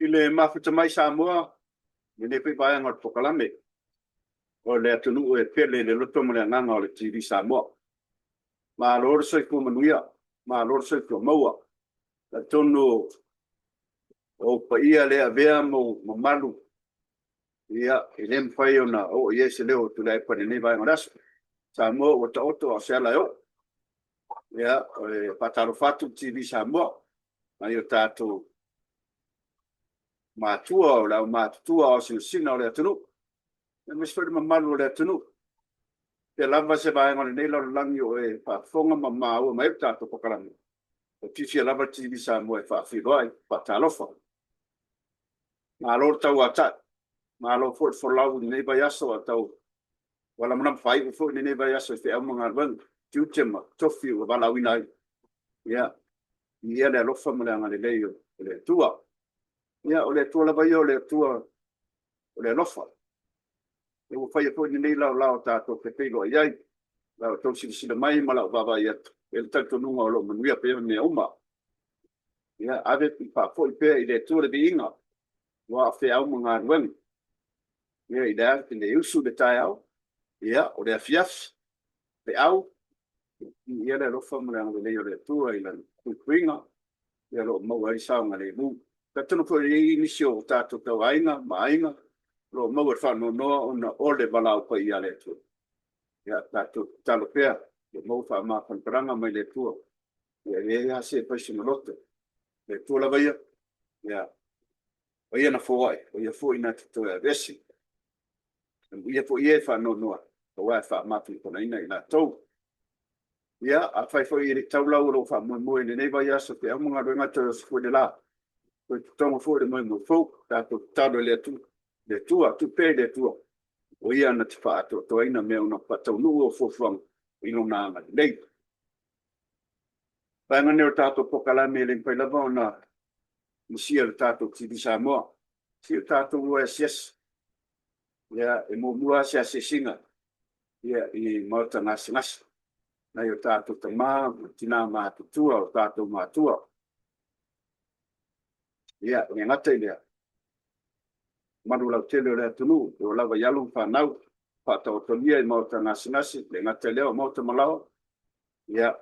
I le mafuta mai Samoa, lenei foi vaega o le polokalame, o le atunuu e pele i le loto ma le agaga o le TV Samoa. Malo le soifua manuia, malo le soifua maua. Atonu o ou paia le avea ma ou mamalu, ia, e le mafai ona oo i ai se leo o Tuilaepa i lenei vaega o le aso. Samoa ua taoto a o se ala e oo. Ia, e faatalofa atu le TV Samoa, nai o tatou matua o le aumatutua aosinasina o le atunuu, aemaise foi le mamalu o le atunuu. O fea lava se vaega o lenei lalolagi o e faafofoga ma maua mai ai le tatou polokalame, e fiafia lava le TV Samoa e faafeiloai, faatalofa. Malo le tauatai, malo foi le folau i lenei vaiaso a o tau malamalama faaiu foi lenei vaiaso i feau ma galuega, tiute ma tofi ua valaauina ai. Ia, viia le alofa ma le agalelei o le Atua. Ia, o le Atua lava ia o le Atua o le alofa. Ia ua faia foi lenei laolao tatou te feiloai ai, la outou silasila mai ma lau vaavaai atu, e i ai le talitonuga o lo o manuia pea mea uma. Ia, ave faafoi pea i le Atua le viiga, aua o feau ma galuega. Ia, i le, i le usu i le taeao, ia, o le afiafi, feau, viia le alofa ma le agalelei o le Atua i Lana puipuiga, ia o lo o maua ai le saogalemu. Talitonu foi e i ai nisi o tatou tauaiga ma aiga o lo o maua i le faanoanoa ona o le valaau paia a le Atua. Ia, tatou tatalo pea ia maua faamafanafanaga mai le Atua. Ia e leai lava se e fai sina loto. O le Atua lava ia, ia, o Ia na foai, o Ia foi na te toe aveese. Amuia foi e e faanoanoa, aua e faamafanafanaina i latou. Ia, afai foi e le i tau lau o lou faamoemoe i lenei vaiaso i feau ma galuega toe oso foi le la, toe totogo foi le moemoe fou, tatou tatalo i le Atua, le Atua, tuu pea i le Atua, o Ia na te faaatoatoaina mea ona faataunuu o fuafuaga i Lona agalelei. Vaega nei o le tatou polokalame e le mafai lava ona misia e le tatou TV Samoa. Si o tatou o e asiasi. Ia, e muamua lava se asiasiga ia, i maota gasegase, nai o tatou tama ma tina matutua, o tatou matua. Ia, e le gata i lea, malu lautele o le atunuu, e oo lava i alo ma fanau, faataotolia i maota gasegase, e le gata i lea o maota malaoa, ia,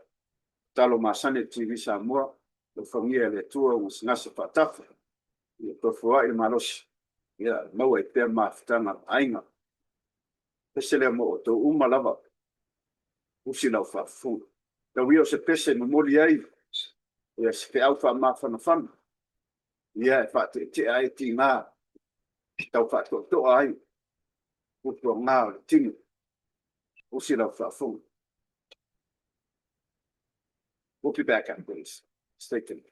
tatalo masani a le TV Samoa, alofagia e le Atua o gasegase faatafa, ia tofoai le malosi, ia maua ai pea mafutaga a aiga. Pese lea mo outou uma lava, usi lau faafofoga. Tau ia o se pese e momoli ai ia se feau faamafanafana, ia e faateetea ai tiga, e tau faatoatoa ai puapuaga o le tino. Usi lau faafofoga. We'll be back after this. Stay tuned.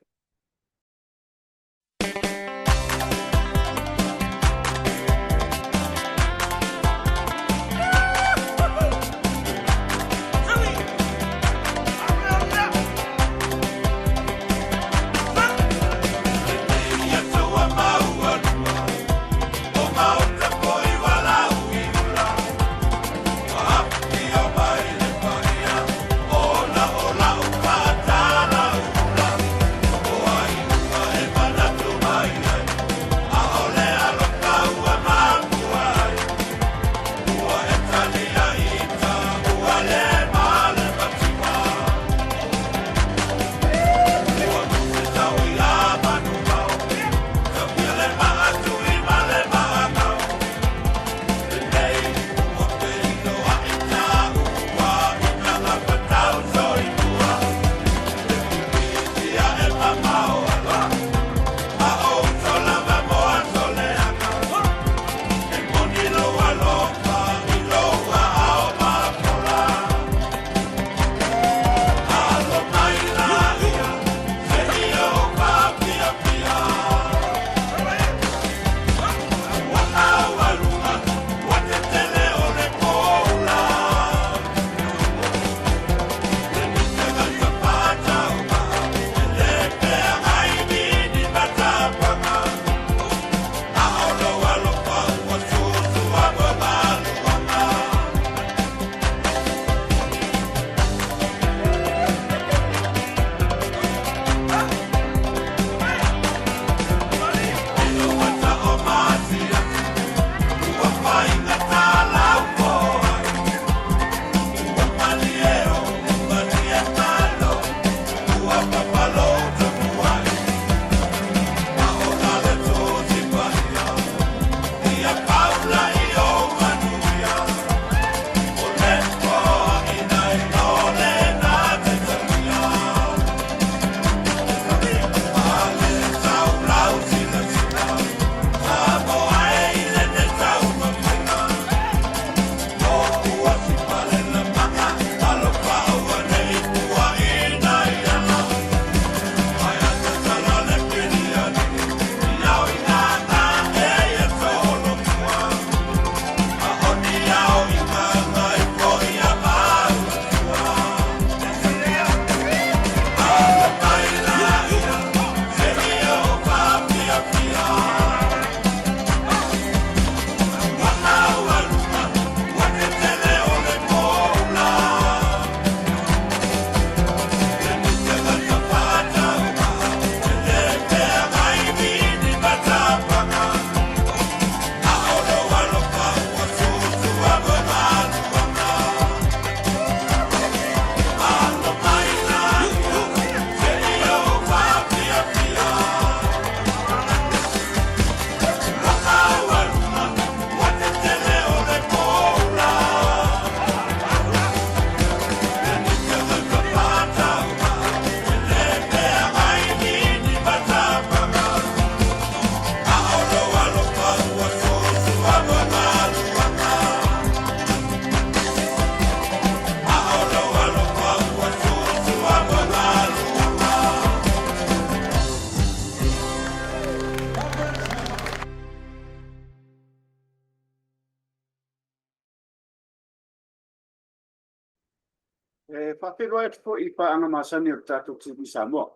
E faafeiloai atu foi i paaga masani o le tatou TV Samoa.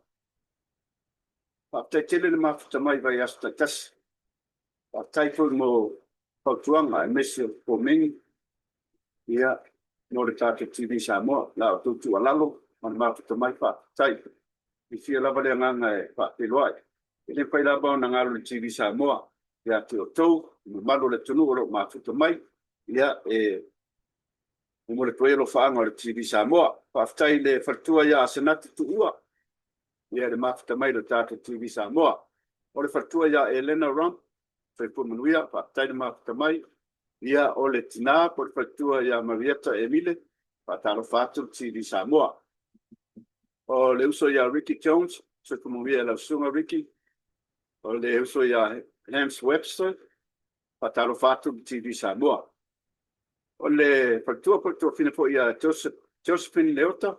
Faafetai tele le mafuta mai i vaiaso taitasi. Faafetai foi mo fautuaga aemaise o komeni ia mo le tatou TV Samoa. La outou tuualalo ma le mafuta mai, faafetai. E fiafia lava le agaga e faafeiloai. E le mafai lava ona galo le TV Samoa ia te outou, le mamalu o le atunuu o lo o mafuta mai, ia e momoli atu ai alofaaga o le TV Samoa. Faafetai i le faletua ia Asenati Tuua, ia le mafuta mai i le tatou TV Samoa. O le faletua ia Elena Rump, soifua manuia, faafetai le mafuta mai. Ia, o le tina po o le faletua ia Marietta Emile, faatalofa atu le TV Samoa. O le uso ia Ricky Jones, soifua manuia i lau susuga Ricky. O le uso ia Hams Webster, faatalofa atu le TV Samoa. O le faletua po o le tuafafine foi ia Josephine Leota,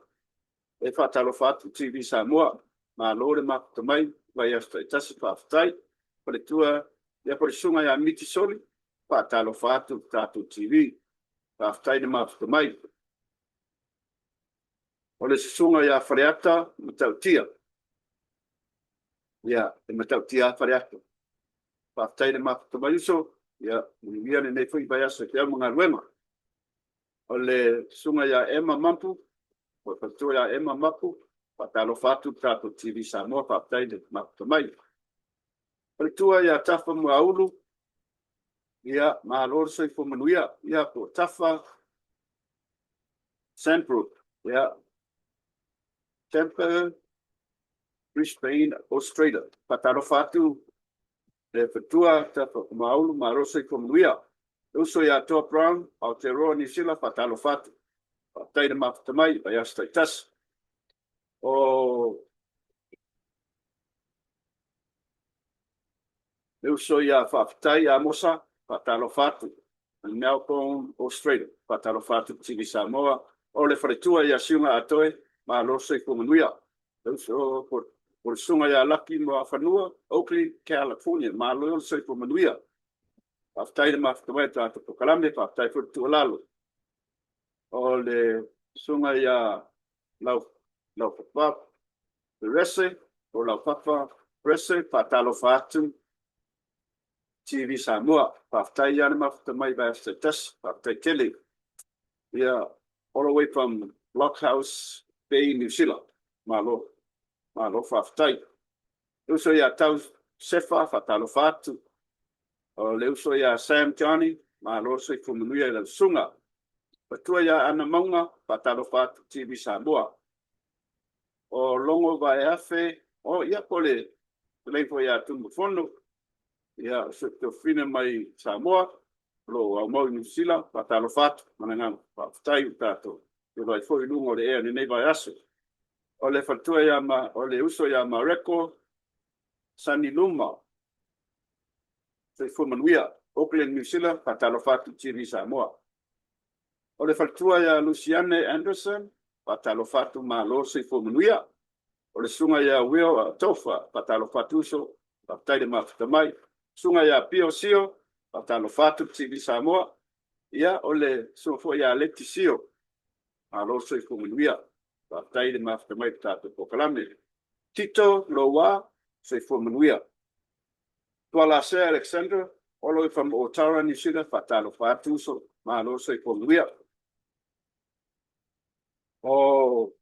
e faatalofa atu le TV Samoa. Malo le mafuta mai, vaiaso taitasi, faafetai. Faletua ia po o le susuga ia Miti Soli, faatalofa atu le tatou TV. Faafetai le mafuta mai. O le susuga ia Faleata Matautia. Ia, e matautia lava Faleata. Faafetai le mafuta mai uso. Ia, manuia lenei foi vaiaso i feau ma galuega. O le susuga ia Emma Mampu, o le faletua ia Emma Mapu, faatalofa atu le tatou TV Samoa, faafetai le mafuta mai. Faletua ia Tafa Muaulu, ia, malo le soifua manuia, ia, po o Tafa Sandbrook, ia, Tampa, Brisbane, Australia. Faatalofa atu le faletua Tafa Muaulu, malo le soifua manuia. Le uso ia Toa Brown, Aotearoa, Niu Sila, faatalofa atu. Faafetai le mafuta mai, vaiaso taitasi. O le uso ia Faafetai Amosa, faatalofa atu. Melbourne, Australia. Faatalofa atu TV Samoa. O le faletua ia Siuga Atoe, malo le soifua manuia. Le uso po o le susuga ia Laki Moafanua, Oakley, California, malo le soifua manuia. Faafetai le mafuta mai o tatou polokalame, faafetai foi le tuualalo. O le susuga ia Lau Laupapa Perese, po o Laupapa Perese, faatalofa atu TV Samoa. Faafetai lava le mafuta mai i vaiaso taitasi. Faafetai tele. Ia, all the way from Blockhouse Bay, New Zealand. Malo, malo faafetai. Le uso ia Tau Sefa, faatalofa atu. O le uso ia Sam Johnny, malo soifua manuia i lau susuga. Matua ia Ana Mauga, faatalofa atu TV Samoa. O Logo Vaeafe, o ia po o le lei foi ia Tunumafono, ia o se tuafafine mai Samoa, o lo o aumau i Niu Sila, faatalofa atu ma le agaga faafetai ua tatou feiloai foi i luga o le ea i lenei vaiaso. O le faletua ia ma, o le uso ia Mareko Sani Luma, soifua manuia, Auckland, Niu Sila, faatalofa atu TV Samoa. O le faletua ia Luciane Anderson, faatalofa atu, malo le soifua manuia. O le susuga ia Will Tofa, faatalofa atu uso, faafetai le mafuta mai. Susuga ia Pio Sio, faatalofa atu TV Samoa. Ia, o le susuga foi ia Leti Sio, malo le soifua manuia. Faafetai le mafuta mai i le tatou polokalame. Tito Loua, soifua manuia. Tualasea Alexander, all the way from Otara, New Zealand, faatalofa atu uso, malo le soifua manuia. O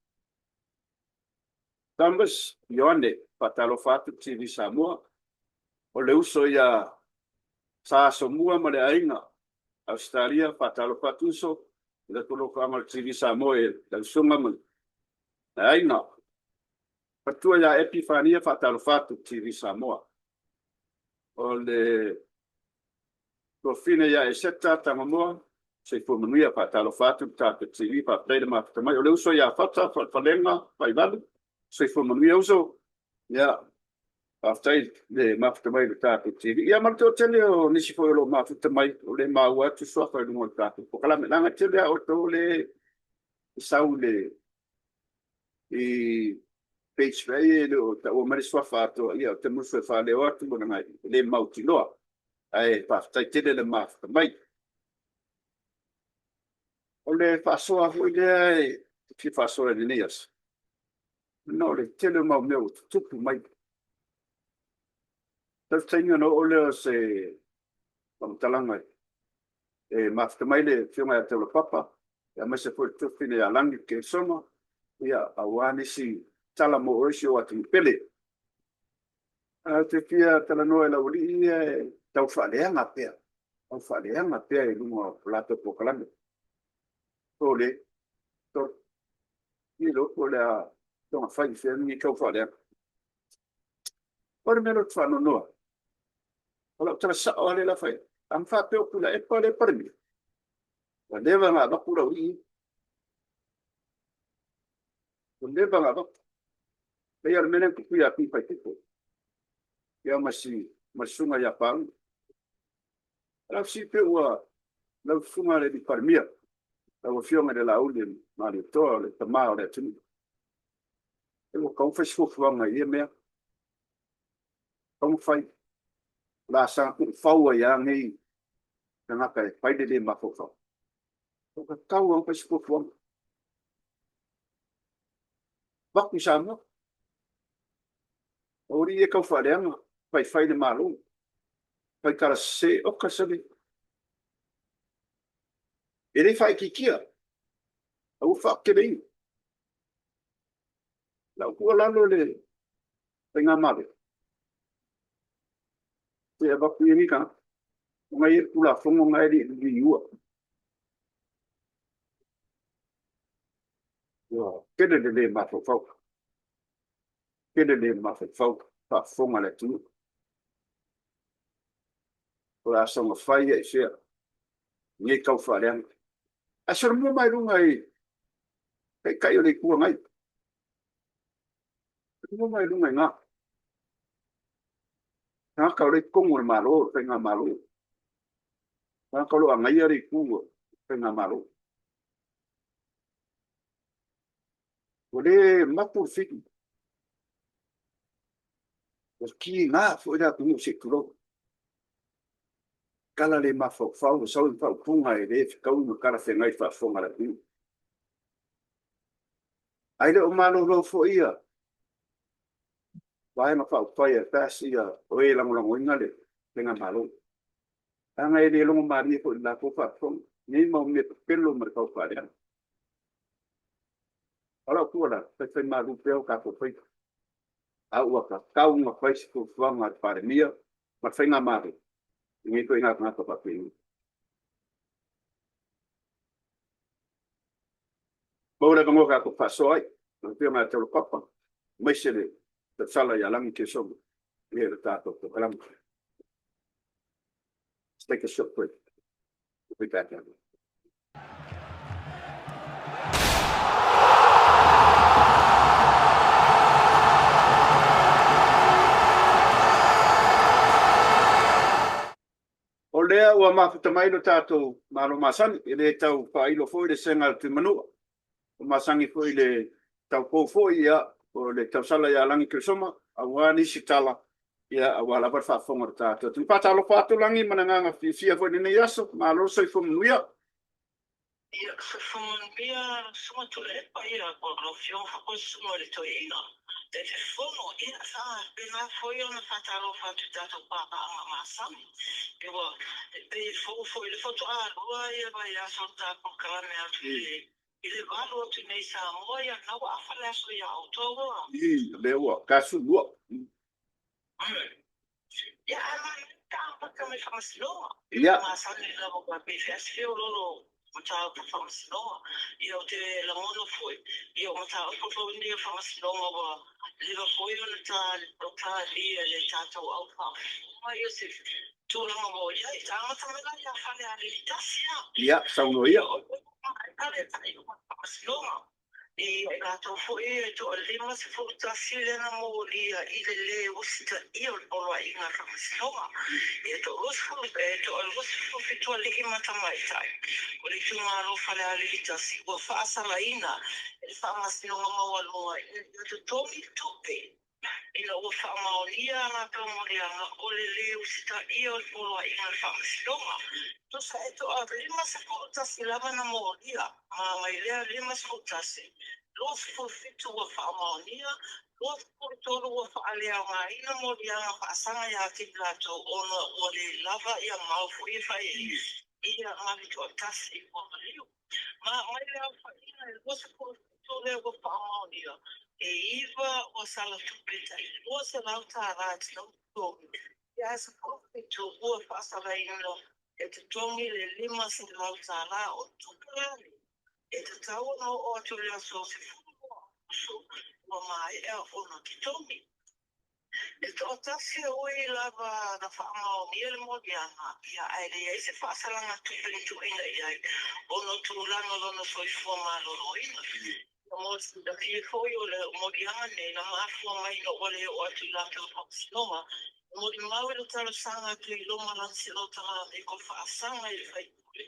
Thomas Ioane, faatalofa atu TV Samoa. O le uso ia Sa Asomua ma le aiga Ausetalia, faatalofa atu uso, i le alofaga o le TV Samoa i lau susuga ma le aiga. Matua ia Epi Fania, faatalofa atu TV Samoa. O le tuafafine ia Eseta Tagamoa, soifua manuia, faatalofa atu le tatou TV, faafetai le mafuta mai. O le uso ia Fata Falega Faivalu, soifua manuia uso. Ia, faafetai le mafuta mai i le tatou TV. Ia ma le toatele o nisi foi o lo o mafuta mai, o le maua atu suafa i luga o le tatou polokalame. Leaga e tele lava outou le sau i le i page foi e le o taua mai le suafa atoa, ia ou te musu e faaleo atu leaga e le mautinoa. Ae faafetai tele le mafuta mai. O le faasoa foi lea e fia faasoa i lenei aso, ona o le tele o mau mea ua tutupu mai. Faafetaiga ona oo lea o se faamatalaga e mafuta mai le Afioga ia Taulapapa, aemaise foi le Tofi ia Lagi Kesona, aua nisi tala mo si ou atunuu pele. Ae ou te fia talanoa i le aualii ia e tau faaleaga pea, tau faaleaga pea i luga o latou polokalame. O le i le upu o le a toga fai i fea lenei tau faaleaga. O le mea lea ou te faanoanoa ai, o lau tala sao lava lea o le a fai atu. A na faapea o Tuilaepa lea e Palemia, ua leva ona avatu le aualii ia. Ua leva ona avatu. E pei lava o le mea lea na tupu ia Tuifaipiko, ia ma le susuga ia Paaui. O lau fesili pe ua lau susuga i le Palemia, lau Afioga i le Laauli Malietoa, o le tama o le atunuu, pe ua tatau ona fai se fuafuaga i ia mea. Tatau ona fai. O le a saga tuufau ai lava nei tagata e fai le le mafaufau. Ua tatau lava ona fai se fuafuaga. Avatu i Samoa. O alii ia e tau faaleaga, faifai le Malo, fai tala sese, oka sole. E le faaitiitia, ae ua faateteleina. Lau tuualalo i le Faigamalo, se avatu ia nei tagata, ona e i ai le Tulafono lena e le i liliua. Ua tele le le mafaufau, tele le le mafaufau, faafofoga le atunuu. O le a soona fai lava i fea nei tau faaleaga. Ae solomua mai luga i Taitai o le Itu Agai. Solomua mai luga i ina. Tagata o lea e i totonu o le Malo, o le Faigamalo. Tagata o lo o agaia le Itu o le Faigamalo. Ua le mapu le fili. Ua tiga foi le atunuu se i tulou. Tala le mafaufau, ua sau i faaupuga e le fetaui ma talafeagai i le faafofoga a le atunuu. Ae le o malolo foi ia Vaega Faaupufai a le FAST o e lagolagoina le Faigamalo. Leaga e le logomalie foi i le latou faafofoga nei mau mea pepelo ma le taufaaleaga. O lau tuualalo, faifaimalu pea o tatou faiva, a ua tatau ona fai se fuafuaga a le Palemia ma le Faigamalo i nei ituaiga tagata faapenei. Maua le avanoa tatou te faasoa ai, lau Afioga ia Taulapapa, aemaise le tausala ia Lagi Kesona i le tatou polokalame. Let's take a short break. We'll be back after. O lea ua mafuta mai lo tatou Malo masani, e le tau faailo foi le sega a le Tuimanua, ua masani foi i le taupou foi, ia, o le tausala ia Lagi Keresoma, aua nisi tala, ia, aua lava le faafofoga o le tatou atunuu. Faatalofa atu Lagi ma le agaga fiafia foi i lenei aso. Malo le soifua manuia. Ia, soifua manuia lau Susuga Tuilaepa, ia, po o lau Afioga foi po o le Susuga i le Toeaina Taitaifono. Ia, sa faapena foi ona faatalofa atu i tatou paaga masani. Ua pei e fou foi le faatoa lua ia vaiaso o le ta polokalame atu i le i le 8 atu nei i Samoa, ia lena ua afa le aso ia outou a. I, lea ua tasu lua. Ia, ae manaia pe amata mai faamasinoga. Ia. Masani lava ua pei se asi feoloolo mataupu faamasinoga. Ia, ou te lagona foi, ia o mataupu foi nei o faamasinoga ua leva foi ona talia e le tatou au faafofoga ia se tulaga ua i ai. Amata mai la ia Falealili 1 a. Ia, saunoa ia. Ia, o lea ua maea le faaiuga o le faamasinoga. I latou foi e toa-51 lea na molia i le lē usitaia o le poloaiga a le Faamasinoga, e toa-27 alii ma tamaitai o le itumalo Falealili 1 ua faasalaina e le Faamasinoga Maualuga ina ia totogi tupe. Ina ua faamaonia a latou moliaga o le lē usitaia o le poloaiga a le Faamasinoga. Tusa e toa-51 lava na molia, ma mai lea 51, 27 ua faamaonia, 23 ua faaleaogaina moliaga faasaga ia te i latou ona ua le lava ia mau foi e fai ai, ia ma le toatasi ua maliu. Ma mai le aofaiga e 27 lea ua faamaonia, e 9 ua sala tupe tai $200 e tatau ona totogi, ae 17 ua faasalaina e totogi le $500. O tupe la nei e tatau ona oo atu i le aso 12 Aokuso ua maea ona totogi. E toatasi oi lava na faamaonia le moliaga, ia ae leai se faasalaga tupe na tuuina i ai ona o tulaga o lona soifua maloloina. Ia mo le silafia foi o le moliaga nei na mafua mai ina ua le oo atu i latou faamasinoga e molimau i le talosaga a Tuiloma Lancelot Lameko faasaga i le faipule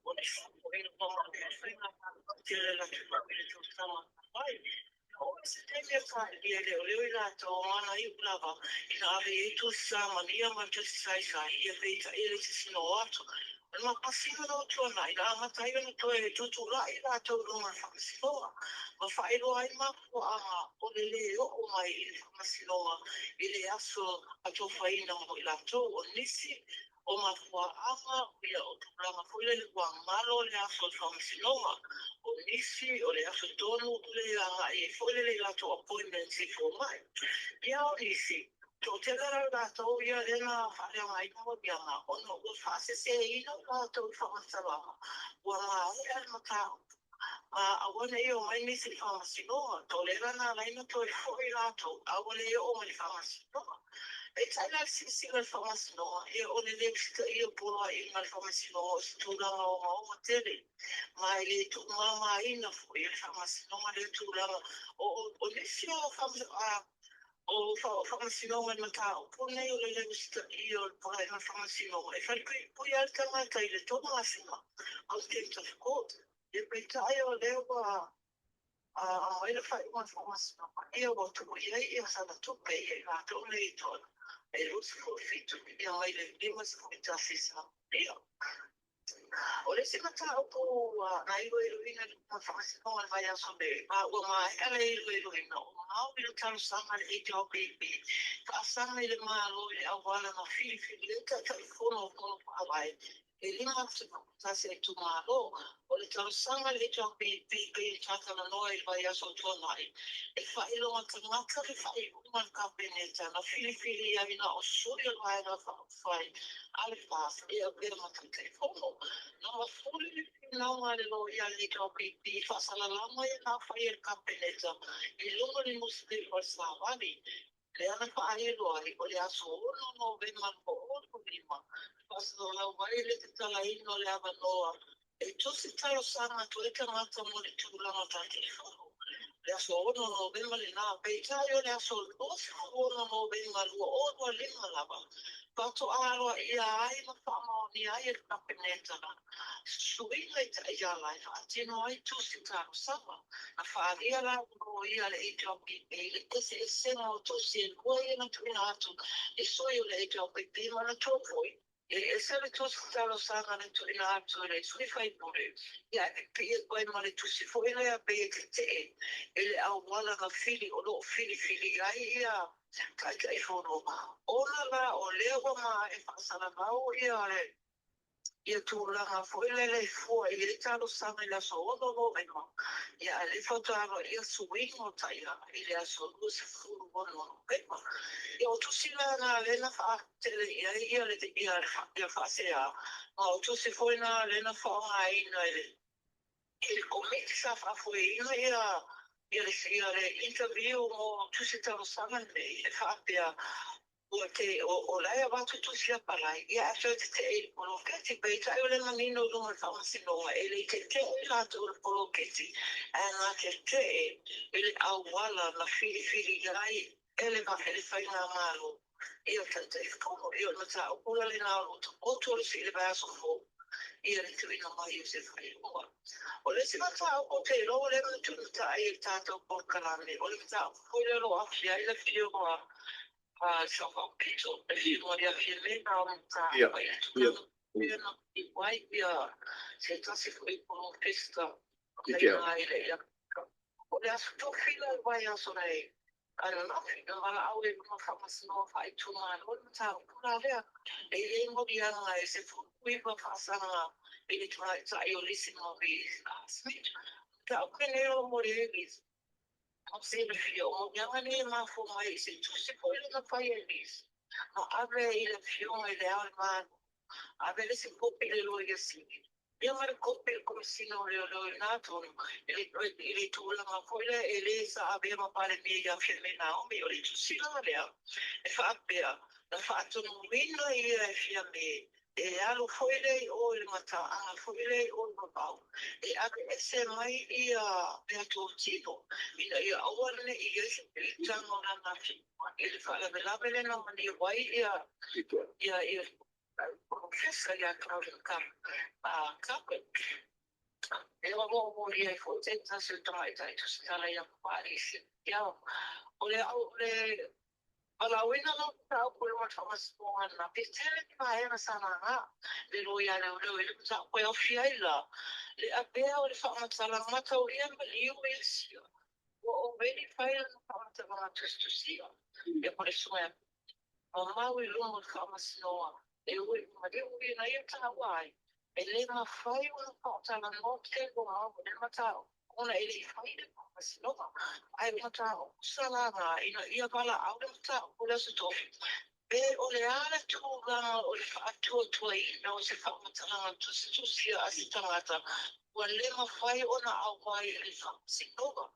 o le saofaina ua maea faiga palota i le atunuu i le tausaga talu ai. Oo i se taimi e faaalia e leoleo i latou ma ana iu lava ina ave i ai tusi samania ma tusi saisai, ia peitai e le sisino atu. O le masina na o tuanai na amata ai ona toe tutulai i latou i luga o le faamasinoga ma faailoa ai mafuaaga o le lē oo mai i le faamasinoga i le aso atofaina mo i latou. O nisi o mafuaaga ia o tulaga foi lele ua galo le aso o le faamasinoga. O nisi o le aso tonu le agai ai foi lele i latou appointments i fomai. Ia o nisi, toatele la i latou ia lea na faaleaogaina moliaga ona ua faaseseina i latou i faamatalaga ua maea le mataupu ma aua ne i omai nisi i le faamasinoga. Tolega na ala ai ona toe foi latou a ua le oo mai i le faamasinoga. Peitai la i le silasila a le faamasinoga, ia o le lē usitaia o poloaiga a le faamasinoga o se tulaga ogaoga tele, ma e le tuumamaina foi e le faamasinoga lea tulaga. O nisi o o faamasinoga i le mataupu lenei o le lē usitaia o le poloaiga a le faamasinoga, e falepuipui lava le tagata i le 3 masina, contempt of court. Ia peitai o lea ua aumai le faaiuga a le faamasinoga, ia ua tuu i ai ia sana tupe ia i latou nei e toa e 27 ia mai le 51 sa. O le isi mataupu na iloiloina i luma o le Faamasinoga i le vaiaso nei, ma ua maea le iloiloina, o mau i le talosaga a le HRPP faasaga i le Malo i le auala na filifili ai Taitaifono o Fono Faavae e 51 a itumalo. O le talosaga a le HRPP pei ona talanoa i le vaiaso ua tuanai, e faailoga tagata le faaiuga a le Kapeneta na filifili ai na o sui o le Vaega Faaupufai a le FAST e avea ma Taitaifono. Na mafuli le finauga a le loia a le HRPP i faasalalauga ia na fai e le Kapeneta i luga o le nusipepa a le Savali, lea na faailo ai o le aso 6 Novema 2025, faasalalau ai le tatalaina o le avanoa e tusi talosaga atu ai tagata mo le tulaga Taitaifono. Le aso 6 Novema lena, peitai o le aso 26 Novema 2025 lava, faatoa aloaia ai ma faamaonia ai e le Kapeneta suiga i taiala e faatino ai tusi talosaga. Na faaalia la e loia a le HRPP le eseesega o tusi e lua ia na tuuina atu i sui o le HRPP ma na tou foi. E ese le tusi talosaga na tuuina atu e le sui faipule, ia ae pipii atu ai ma le tusi foi lea pei e tetee i le auala na fili o lo o filifili ai ia Taitaifono, ona la o lea ua maea faasalalau ia ia tulaga foi lele e fua i ai talosaga i le aso 6 Novema, ia ae le faatoa aloaia suiga o taiala i le aso 26 Novema. Ia o tusi la na lea na faatele i ai ia le ia faasea, ma o tusi foi na lea na faaaogaina e le Komiti sa faafoeina ia ia le interview mo tusi talosaga nei e faapea ua te o la e avatu tusi apalai, ia ae toe tetee i le poloketi. Peitai o le manino i luga o le faamasinoga, e le tetee i latou i le poloketi, ae na tetee i le auala na filifili ai e le e le faigamalo ia Taitaifono. Ia o le mataupu la lena o lo o taoto i le vaiaso fou. ia le tuuina mai o se faaiuga. O le isi mataupu ou te iloa ua leva ona tuumatai i le tatou polokalame, o le mataupu foi lea o lo o aafia ai le Afioga a le Sao Faapito, le Afioga ia Fiamē Naomi Mataafa i le tulaga foi lea na iu ai se tasi foi polofesa mai i ina i le O le Aso Tofi la i le vaiaso nei ananafi, na valaau ai i luma o Faamasinoga Faaitumalo le mataupu la lea. E i ai moliaga e 19 faasaga i le tamaitai o Lisi Marie Smith. O le mataupu lenei o lo o moli ai Lisi, mo silafia, o moliaga nei e mafua mai i se tusi foi lea na fai e Lisi ma ave i le Afioga i Le Ao o le Malo, ave le isi kopi i le Loia Sili, ia ma le kopi i le Komesina o Leoleo i na tonu, i le tulaga foi lea e le sa avea ma Palemia ia Fiamē Naomi. O le tusi la lea e faapea, na faatonuina ia e Fiamē e alu foi lea i o i le mataaga foi lea i o i Vavau e aveese mai ia meatotino ina ia aua ne i i ai se piitaga o lana afioga i le faalavelave lea na maliu ai ia ia polofesa ia Claudia Carpet. E o lo o moli ai foi se tasi o tamaitai tusitala ia Papalii. Ia, o le o le valaauina la o mataupu i luma o le Faamasinoga ananafi, e tele ni vaega sa laga le loia leoleo i le mataupu e aofia ai la le avea o le faamatalaga mataulia maliu ia sia ua already fai lana faamatalaga tusitusia ia po o le swear ma mau i luma o le Faamasinoga e ui maliu ina ia taua ai e le mafai ona faatalanoa tele o mau o le mataupu ona e le i fai le Faamasinoga, ae o mataupu sa laga ina ia valaau le mataupu i le Aso Tofi pe o le a le tulaga o le faatuatuaina o se faamatalaga tusitusia a se tagata ua le mafai ona auai i le Faamasinoga.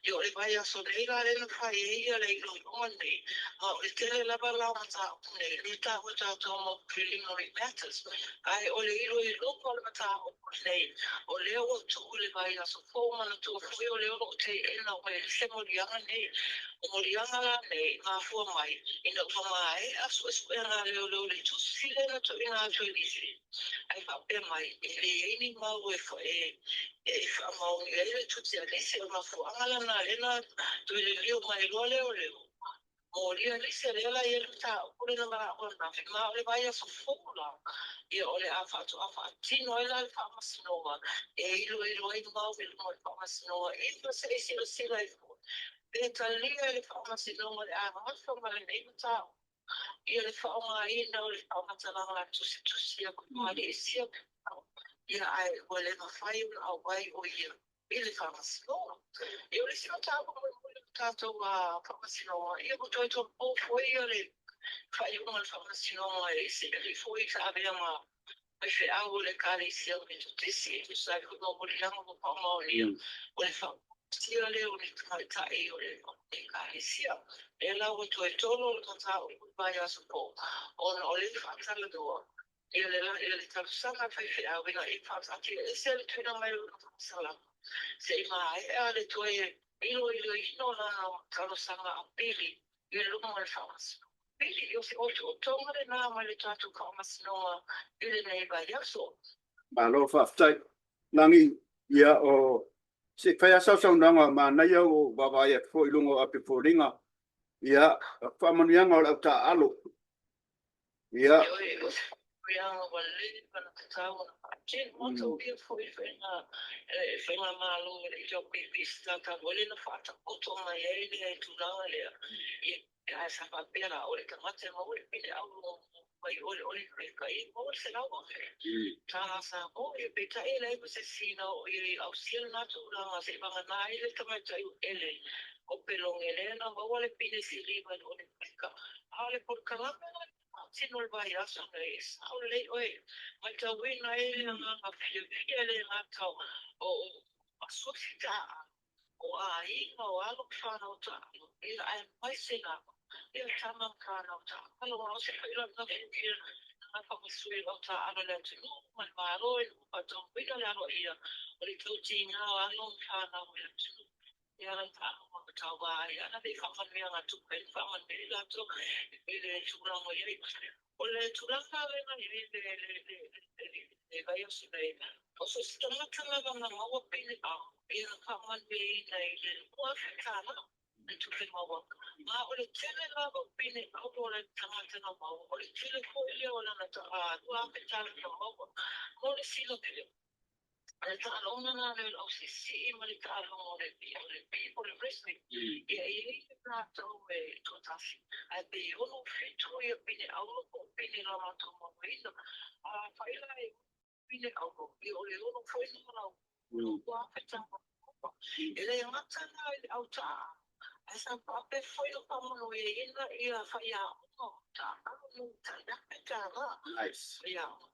Ia, o le vaiaso nei la lea na fai ai ia le iloiloga nei, ma o le tele lava la o mataupu nei lea e taua e tatou mo preliminary matters, ae o le iloiloga o le mataupu lenei o lea ua tuu i le vaiaso fou. Manatua foi o lea o lo o teena mai e se moliaga nei. O moliaga la nei mafua mai ina ua maea suesuega a leoleo i le tusi lea na tuuina atu e Lisi ae faapea mai e leai ni mau e faamaonia ai le tusi a Lisi. O le mafuaaga lana lea na toe liliu mai loa leoleo molia Lisi, lea la i ai le mataupu lea na valaau ananafi, ma o le vaiaso fou la ia o le a faatoa faatino ai la le Faamasinoga e iloilo ai mau i luma o le Faamasinoga ia se i silasila ai foi pe talia e le Faamasinoga le agafa ma lenei mataupu ia le faaaogaina o le faamatalaga tusitusia Papalii ia ae ua le mafai ona auai o ia i le Faamasinoga. Ia, o le isi mataupu mulimuli o le tatou Faamasinoga, ia ua toe tolopo foi ia le faaiuga o le Faamasinoga e isi foi sa avea ma faifeau o le Ekalesia Metotisi e tusa ai foi ma moliaga ua faamaonia o le faatia lea o le tamaitai o le Ekalesia. Lea la ua toe tolo le mataupu i le vaiaso fou ona o le faatalanoa ia le talosaga a faifeau ina ia faataatiaese le tuuina mai o lona faasalaga se i maea le toe iloiloina o lana talosaga apili i luma o le Faamasinoga. Pili, o se otootoga lena mai le tatou Faamasinoga i lenei vaiaso. Malo faafetai. Lagi, ia o se i fai lava sau saunoaga manaia ua ou vaavaai atu foi i luga o api o foliga. Ia, faamanuiaga o le au taaalo. Ia. Ioe, o se faamanuiaga ua leva ona tatau ona faatino mataulia foi i le faigamalo o le HRPP sa talu ai lea na faataoto mai ai le tulaga lea. Ia, ae sa faapea la, o le tagata e maua le pine auro mai o le kai e maua le $100,000 tālā Samoa. Ia, peitai e leai ma se isi na oo i ai ausia lena tulaga se'i vagana ai le tamaitai o Ele o Peloge lea na maua le pine siliva i le Olimipika. A o le polokalame la na faatino i le vaiaso nei, e sao lelei oe, matauina ai le agaga fiafia e le gata o asosi taaalo, o aiga, o alo ma fanau taaalo, ia aemaise lava ia tama ma fanau taaalo. A o se faailoaga fiafia na faamasui o taaalo i le atunuu ma le Malo i le faataunuuina le aloaia o le tautiga o alo ma fanau i le atunuu e ala i taaloga ma tauva ai ana nei faamanuiaga tupe e faamanuia ai latou i le tulaga i ai. O le tulaga lena i le le vaiaso nei. O so o se tagata lava na maua pine ia na faamanuiaina i le $2,000 le tupe maua. Ma o le tele lava o pine auro o le tagata na maua, o le tele foi lea o lana $2,000 na maua. Mo le silafia, o le taaloga lena o le ausiisii ma le taaloga o le o le wrestling, ia e i ai le latou e toatasi, ae pe 6, 7 ia pine auro po o pine na latou mauaina. A fai la e pine auro, ia o le 6 foi lena o $2,000. E le gata la i le autaa, ae sa faapea foi ona faamanuiaina ia faiaoga o taaalo mo le tai $1,000. Nice. Faiaoga.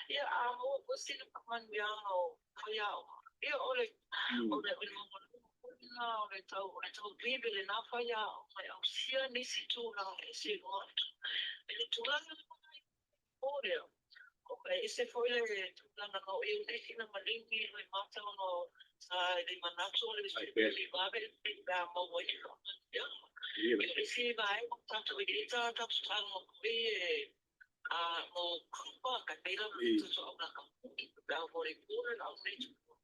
Ia, a maua foi sina faamanuiaga o faiaoga, ia o le maualuga foi lena o le tau veve lena faiaoga e ausia nisi tulaga ese i luga atu. I le tulaga lava la i o lea, e ese foi le tulaga na oo i ai nisi na maligi le mata ona sa le manatu o le vave pe a maua ai le faamanuiaga. Ia, o isi vaega o tatou i ai tatou talanoa foi e mo kupa, ka pei lava tatou au lakapi, le au volleyball, le au netball.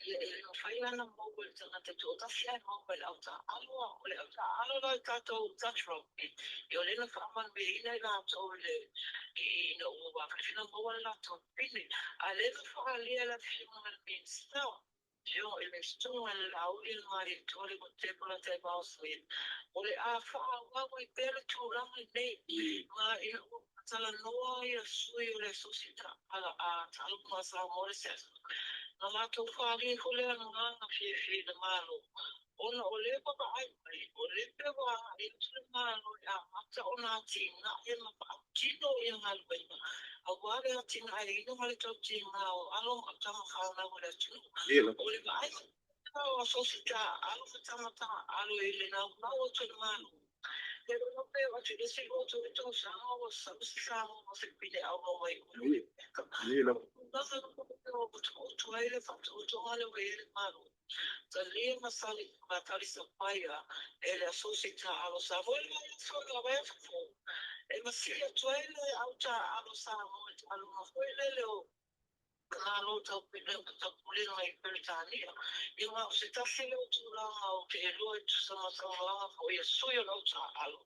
Ia, e le mafai la ona maua e le tagata toatasi ae maua e le au taaalo. O le au taaalo la i tatou touch rugby, ia o lea na faamanuiaina i latou i le ina ua faifina maua le latou pine. A lea na faaalia e le afioga i le Minisita, afioga i le Susuga i le Laauli Malietoa Deborah Tevao-Smith, o le a faaauau ai pea le tulaga lenei. Ma ina ua talanoa ia sui o le Asosi Taaloga a Samoa le SAFA, na latou faaalia foi le agaga fiafia i le Malo, ona o lea ua vaai mai, o lea pei ua agai atu le Malo e amata ona atinae ma faatino ia galuega, aua le atinaeina ma le tautiga o alo ma tama fanau o le atunuu. O le vaai o asosi taaalo ma tama taaalo i le naunau atu e le Malo. E lona pe o atu i le isi 2 tausaga ua sau se Samoa ma se pine auro mai o le Peka. Tulaga ua tuutu ai le faataotoga lea ua i ai le Malo. Talia ma sali ma talisapaia e le asosi taaalo Samoa i le vaiaso le vaiaso fou. E masii atu ai le au taaalo Samoa i taaloga foi lele o Malo Taupulega i Peretania. Ia ma o se tasi lea o tulaga o te iloa e tusa ma saunoaga foi a sui o le au taaalo.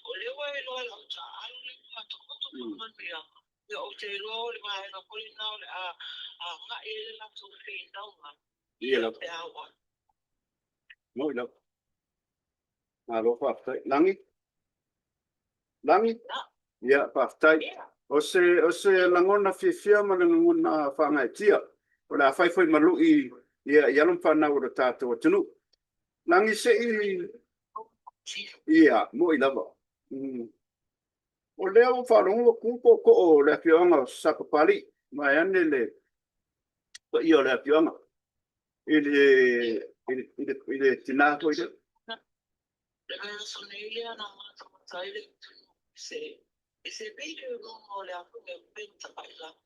O lea ua iloa e le au taaalo le faataoto faamanuiaga. Ia ou te iloa o le vaega foi lena o le a agai ai le latou finauga. Ia lava. Pe a oo atu. Moi lava. Malo faafetai. Lagi? Lagi? Ia, faafetai. O se lagona fiafia ma le lagona faagaeetia. O le a fai foi ma lui ia i alo ma fanau o le tatou atunuu. Lagi se i. Ia, moi lava. O lea ua faalogo ua tu tootoo o le afioaga o Sapapalii, vaeane le paia o le afioaga i le tina foi lea. Le vaiaso nei lea na matamata ai le atunuu i se video i luga o le afioga o Ben Tapailagi.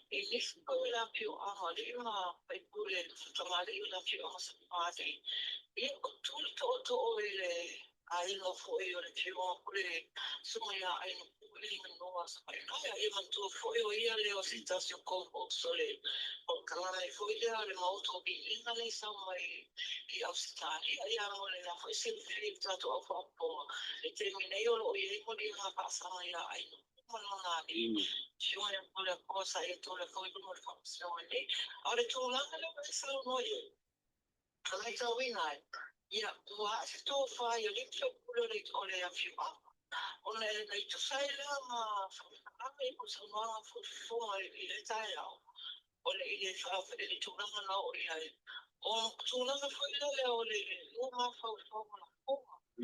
I nisi foi o le afioaga alii ma faipule tamalii o le afioaga Sapapalii. Ia, o tu le tootoo i le aiga foi o le afioga foi le susuga ia Ainupu Eliganoa Sapainaea. Ia manatua foi o ia lea o se tasi o co-host o le polokalame foi lea o le Maota o Viiga lea i sau mai i Ausetalia. Ia mo le foi silafia i le tatou au faafofoga, le taimi nei o lo o i ai moliaga faasaga ia Ainupu ma lona alii. Afioga ia Toleafoa sa ia Toleafoa i luga o le faamasinoga nei. A o le tulaga lea ua e saunoa i ai, na matauina ai, ia, ua ae se tofa i alii ma faipule o le afioaga, ona e na i tusa ai lea ma faamatalaga i saunoaga fofoga i le taeao, o le i le tulaga na oo i ai. O tulaga foi lea o le lua mafaufau o lafoga. E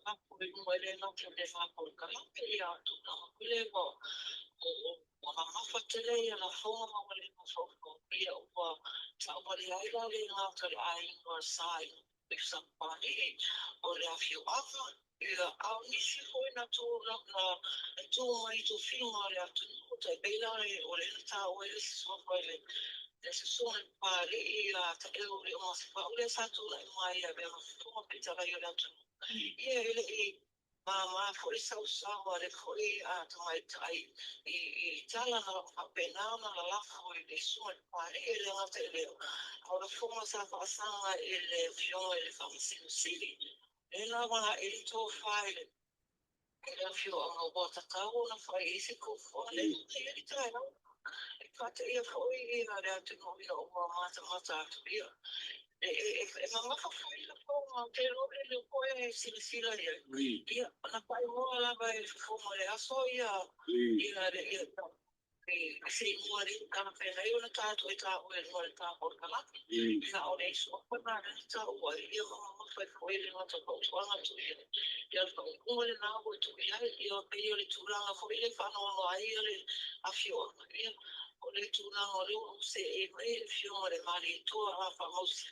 lafo i luga i le gata o le mapolokalape, ia tulaga foi lea ua mamafa tele ia lafoga ma ua le mafaufau. Ia ua tauvale ai la le gata o le aiga sa i Sapapalii o le afioaga. Ia, a o nisi foi na tu na tu mai i tofiga o le atunuu, tai pei la o le na taua ai le suafa i le susuga i le Papalii ia Taeu o le Masefau lea sa tulai mai e avea ma fofoga fetalai o le atunuu. Ia e le i Māmā foi sausau a le foi a tamaitai i i tala na faapena ona lalafo i le susuga i le Papalii. E le gata i lea, a o lafoga sa faasaga i le Afioga i le Faamasino Sili, lea la ua laei le tofa i le i le afioaga ua tatau ona fai ai se fuafuaga. Lea la i ai le taeao e faateia foi ia le atunuu ina ua matamata atu ia. E mamafa foi lafoga, ou te iloa o lea foi e silasila i ai. Ia, na faaigoa lava e le fofoga o le aso ia ia ia se igoa le talafeagai ona tatou e taua i luga o le ta polokalame. Ia, a o le suafa lena lea na taua ai, ia ma mamafa ai foi le gata o fautuaga atu i ai. Ia, o le faaupuga lena ua tuu i ai, ia pei o le tulaga foi lea e faanoanoa ai le afioaga. Ia, o le tulaga o lea ua ou seei mai le Afioga i le Malietoa a Faamausi,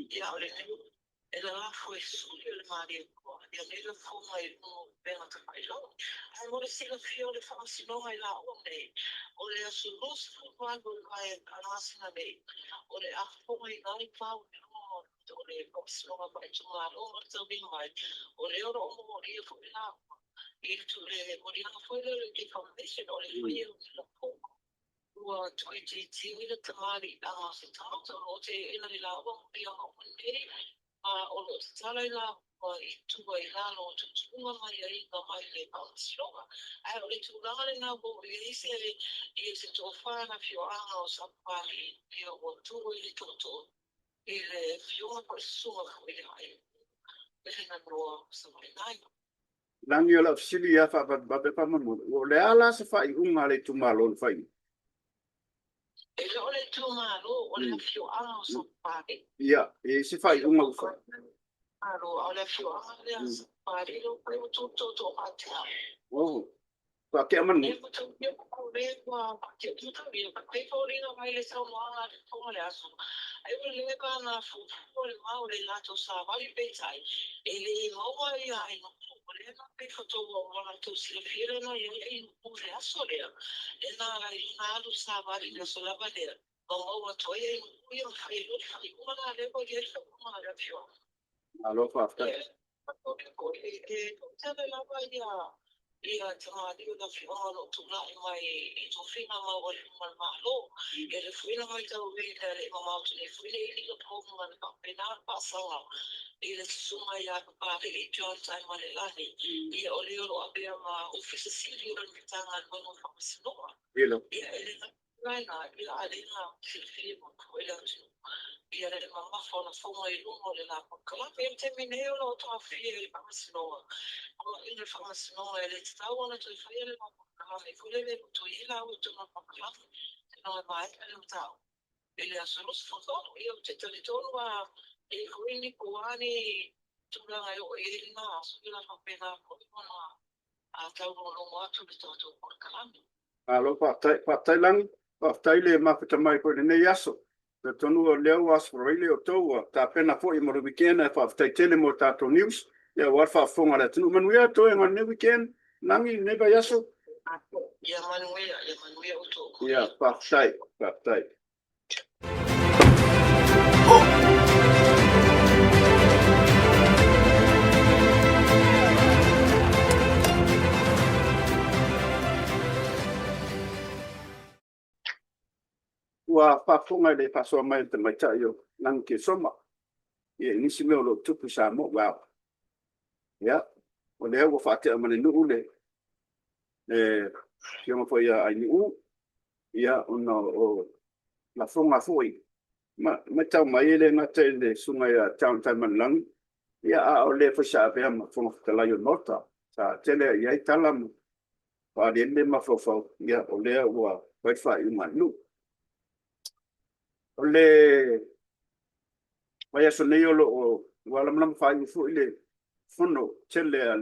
ia, o lenei e lalafo e suli o le Malietoa ia nei lafoga i luga o upega tafailagi. Ae mo le silafia o le Faamasinoga i laua nei, o le aso 28 o le masina nei, o le a fofogaina ai pau i luga o le Faamasinoga Faaitumalo ma le tauliga mai, o lea o lo o momolia foi laua i le moliaga foi lea o le defamation, o le faia o ni lafoga ua tuuitiitia ai le tamaliiaga o se tagata. O lo o teena i laua moliaga uma nei, ma o lo o tatala i laua i tua i lalo o tuutuuga ma aiaiga mai le Faamasinoga. Ae o le tulaga lena ua oo i ai se ia se tofa i le afioaga o Sapapalii, ia ua tu ai le tootoo i le afioga po o le susuga foi ia Lenadoa Savaiinaea. Lagi o lau fesili ia faavavevave faamolemole, o le a la se faaiuga a le itumalo na fai? E le o le itumalo, o le afioaga o Sapapalii. Ia, e i ai se faaiuga ua fai? Malo, a o le afioaga lea o Sapapalii lea ua fai ua tutoto faatea. Oh. Faatea manu. Malo faafetai. Ia tamalii o le afioaga o lo o tulai mai i tofiga maualuga a le Malo. Ia le foi na matauina e le i mamao atu nei foi le iliga poga na faapena ona faasaga i le susuga ia Papalii John Taimalelagi, ia o le o lo o avea ma Ofisa Sili o le Matagaluega o Faamasinoga. Ia e le gata i lena, ia a lea na silafia foi e le atunuu ia le mamafa o lafoga i luga o le la polokalame. I le taimi nei o lo o taofia e le Faamasinoga, poloaiga le Faamasinoga e le tatau ona toe faia le la polokalame foi lele ua toe i ai laua i totonu o le polokalame seia maea le mataupu i le aso 23. Ia ou te talitonu lava e i ai foi ni po o a ni tulaga e oo i ai lena aso, ia faapena foi ona taulogologo atu i le tatou polokalame. Malo faafetai, faafetai Lagi, faafetai le mafuta mai foi i lenei aso. Talitonu o lea ua Aso Faraile o outou ua tapena foi mo le weekend ae faafetai tele mo tatou news ia aua le faafofoga a le atunuu. Manuia toega o lenei weekend Lagi, lenei vaiaso. Ia manuia, ia manuia outou. Ia faafetai, faafetai. Ua faafofoga i le faasoa mai a le tamaitai o Lagikesoma i nisi mea o lo o tupu i Samoa. Wow. Ia, o lea ua faatea ma le nuu le afioga foi ia Ainuu, ia, ona o lafoga foi. Ma matau mai e le gata i le susuga ia John Taimalelagi, ia, a o le foi sa avea ma Fofoga Fetalai o le Maota. Sa tele i ai tala ma faaaliali le mafaufau, ia, o lea ua fai le faaiuga a le nuu. O le vaiaso nei o lo o ua lamalama faaiu foi le fono tele a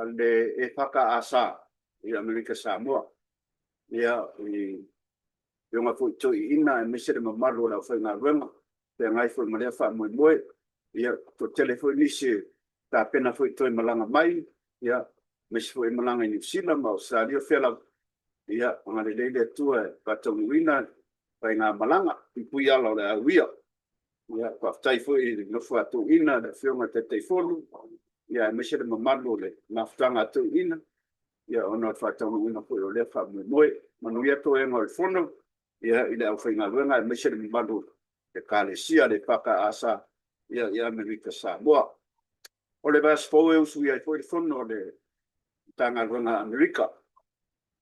le EFKS i Amerika Samoa. Ia, i afioga foi i toeaiina aemaise le mamalu o le aufaigaluega, feagai foi ma lea faamoemoe. Ia, toatele foi nisi e tapena foi e toe malaga mai, ia, aemaise foi malaga i Niu Sila ma Ausetalia, o fea lava. Ia, agalelei le Atua e faataunuuina faigamalaga, puipui ala o le a uia. Ia, faafetai foi i le nofo a toeaina, le Afioga i le Taitaifono, ia aemaise le mamalu o le mafutaga a toeaiina, ia ona o le faataunuuina foi o lea faamoemoe. Manuia toega o le Fono i le aufaigaluega aemaise le mamalu o le Ekalesia a le EFKS i Amerika Samoa. O le vaiaso fou e usuia ai foi le fono a le Matagaluega a Amerika,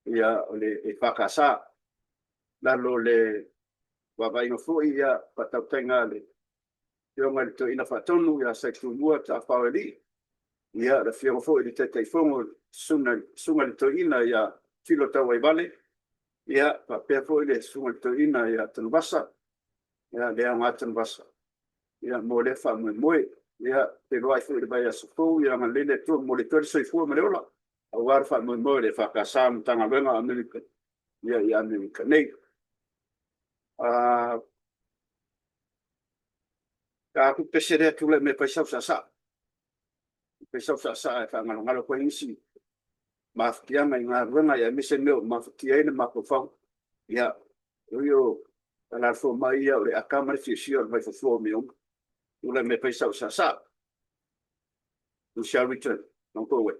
o le EFKS, i lalo o le vaavaaiga foi ma faatautaiga a le Afioga i le Toeaina Faatonu ia Saitumua Tafaoalii, le Afioga foi i le Taitaifono le Susuga i le Toeaina ia Filo Tauaivale, faapea foi le Susuga i le Toeaina ia Tanuvasa, le aoga Tanuvasa mo lea faamoemoe. Ia, feiloai foi i le vaiaso fou, ia agalelei le Atua e momoli atu ai le soifua ma le ola aua le faamoemoe o le EFKS ma Matagaluega a Amerika i Amerika nei. A tou pese lea, tulai mai e fai sau saasaa, fai sau saasaa e faagalogalo atu ai nisi mafatiaga i galuega aemaise mea o mafatia ai le mafaufau. Ia, e ui o tala a le fomai ia, o le ata lava ma le fiafia o le vaifofo o mea uma. Tulai mai e fai sau saasaa. We shall return. Don't go away.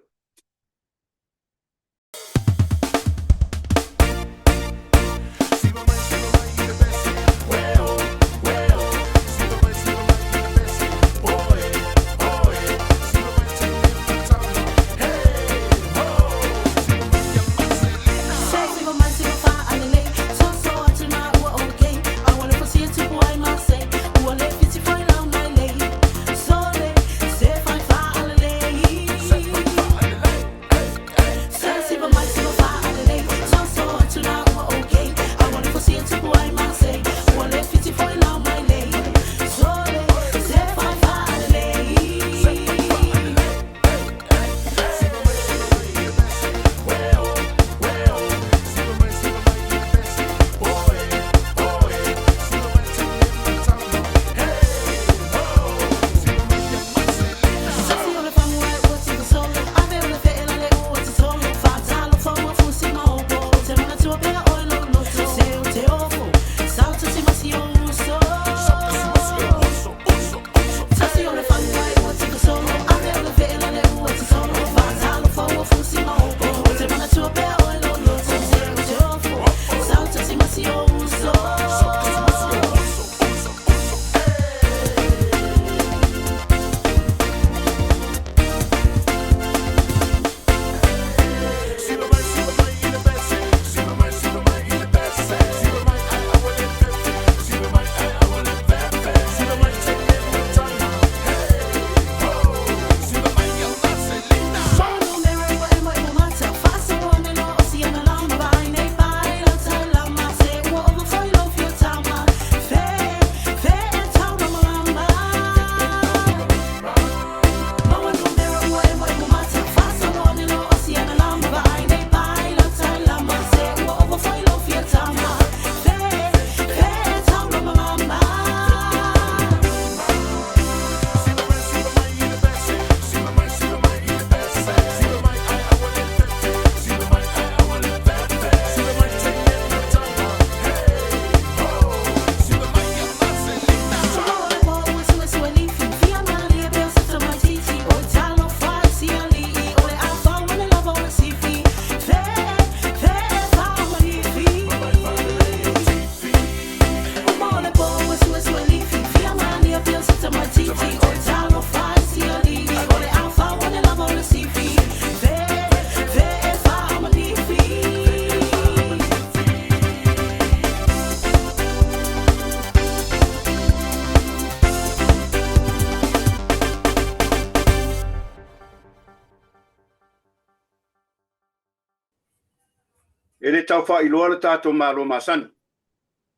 E le tau faailoa le tatou Malo masani,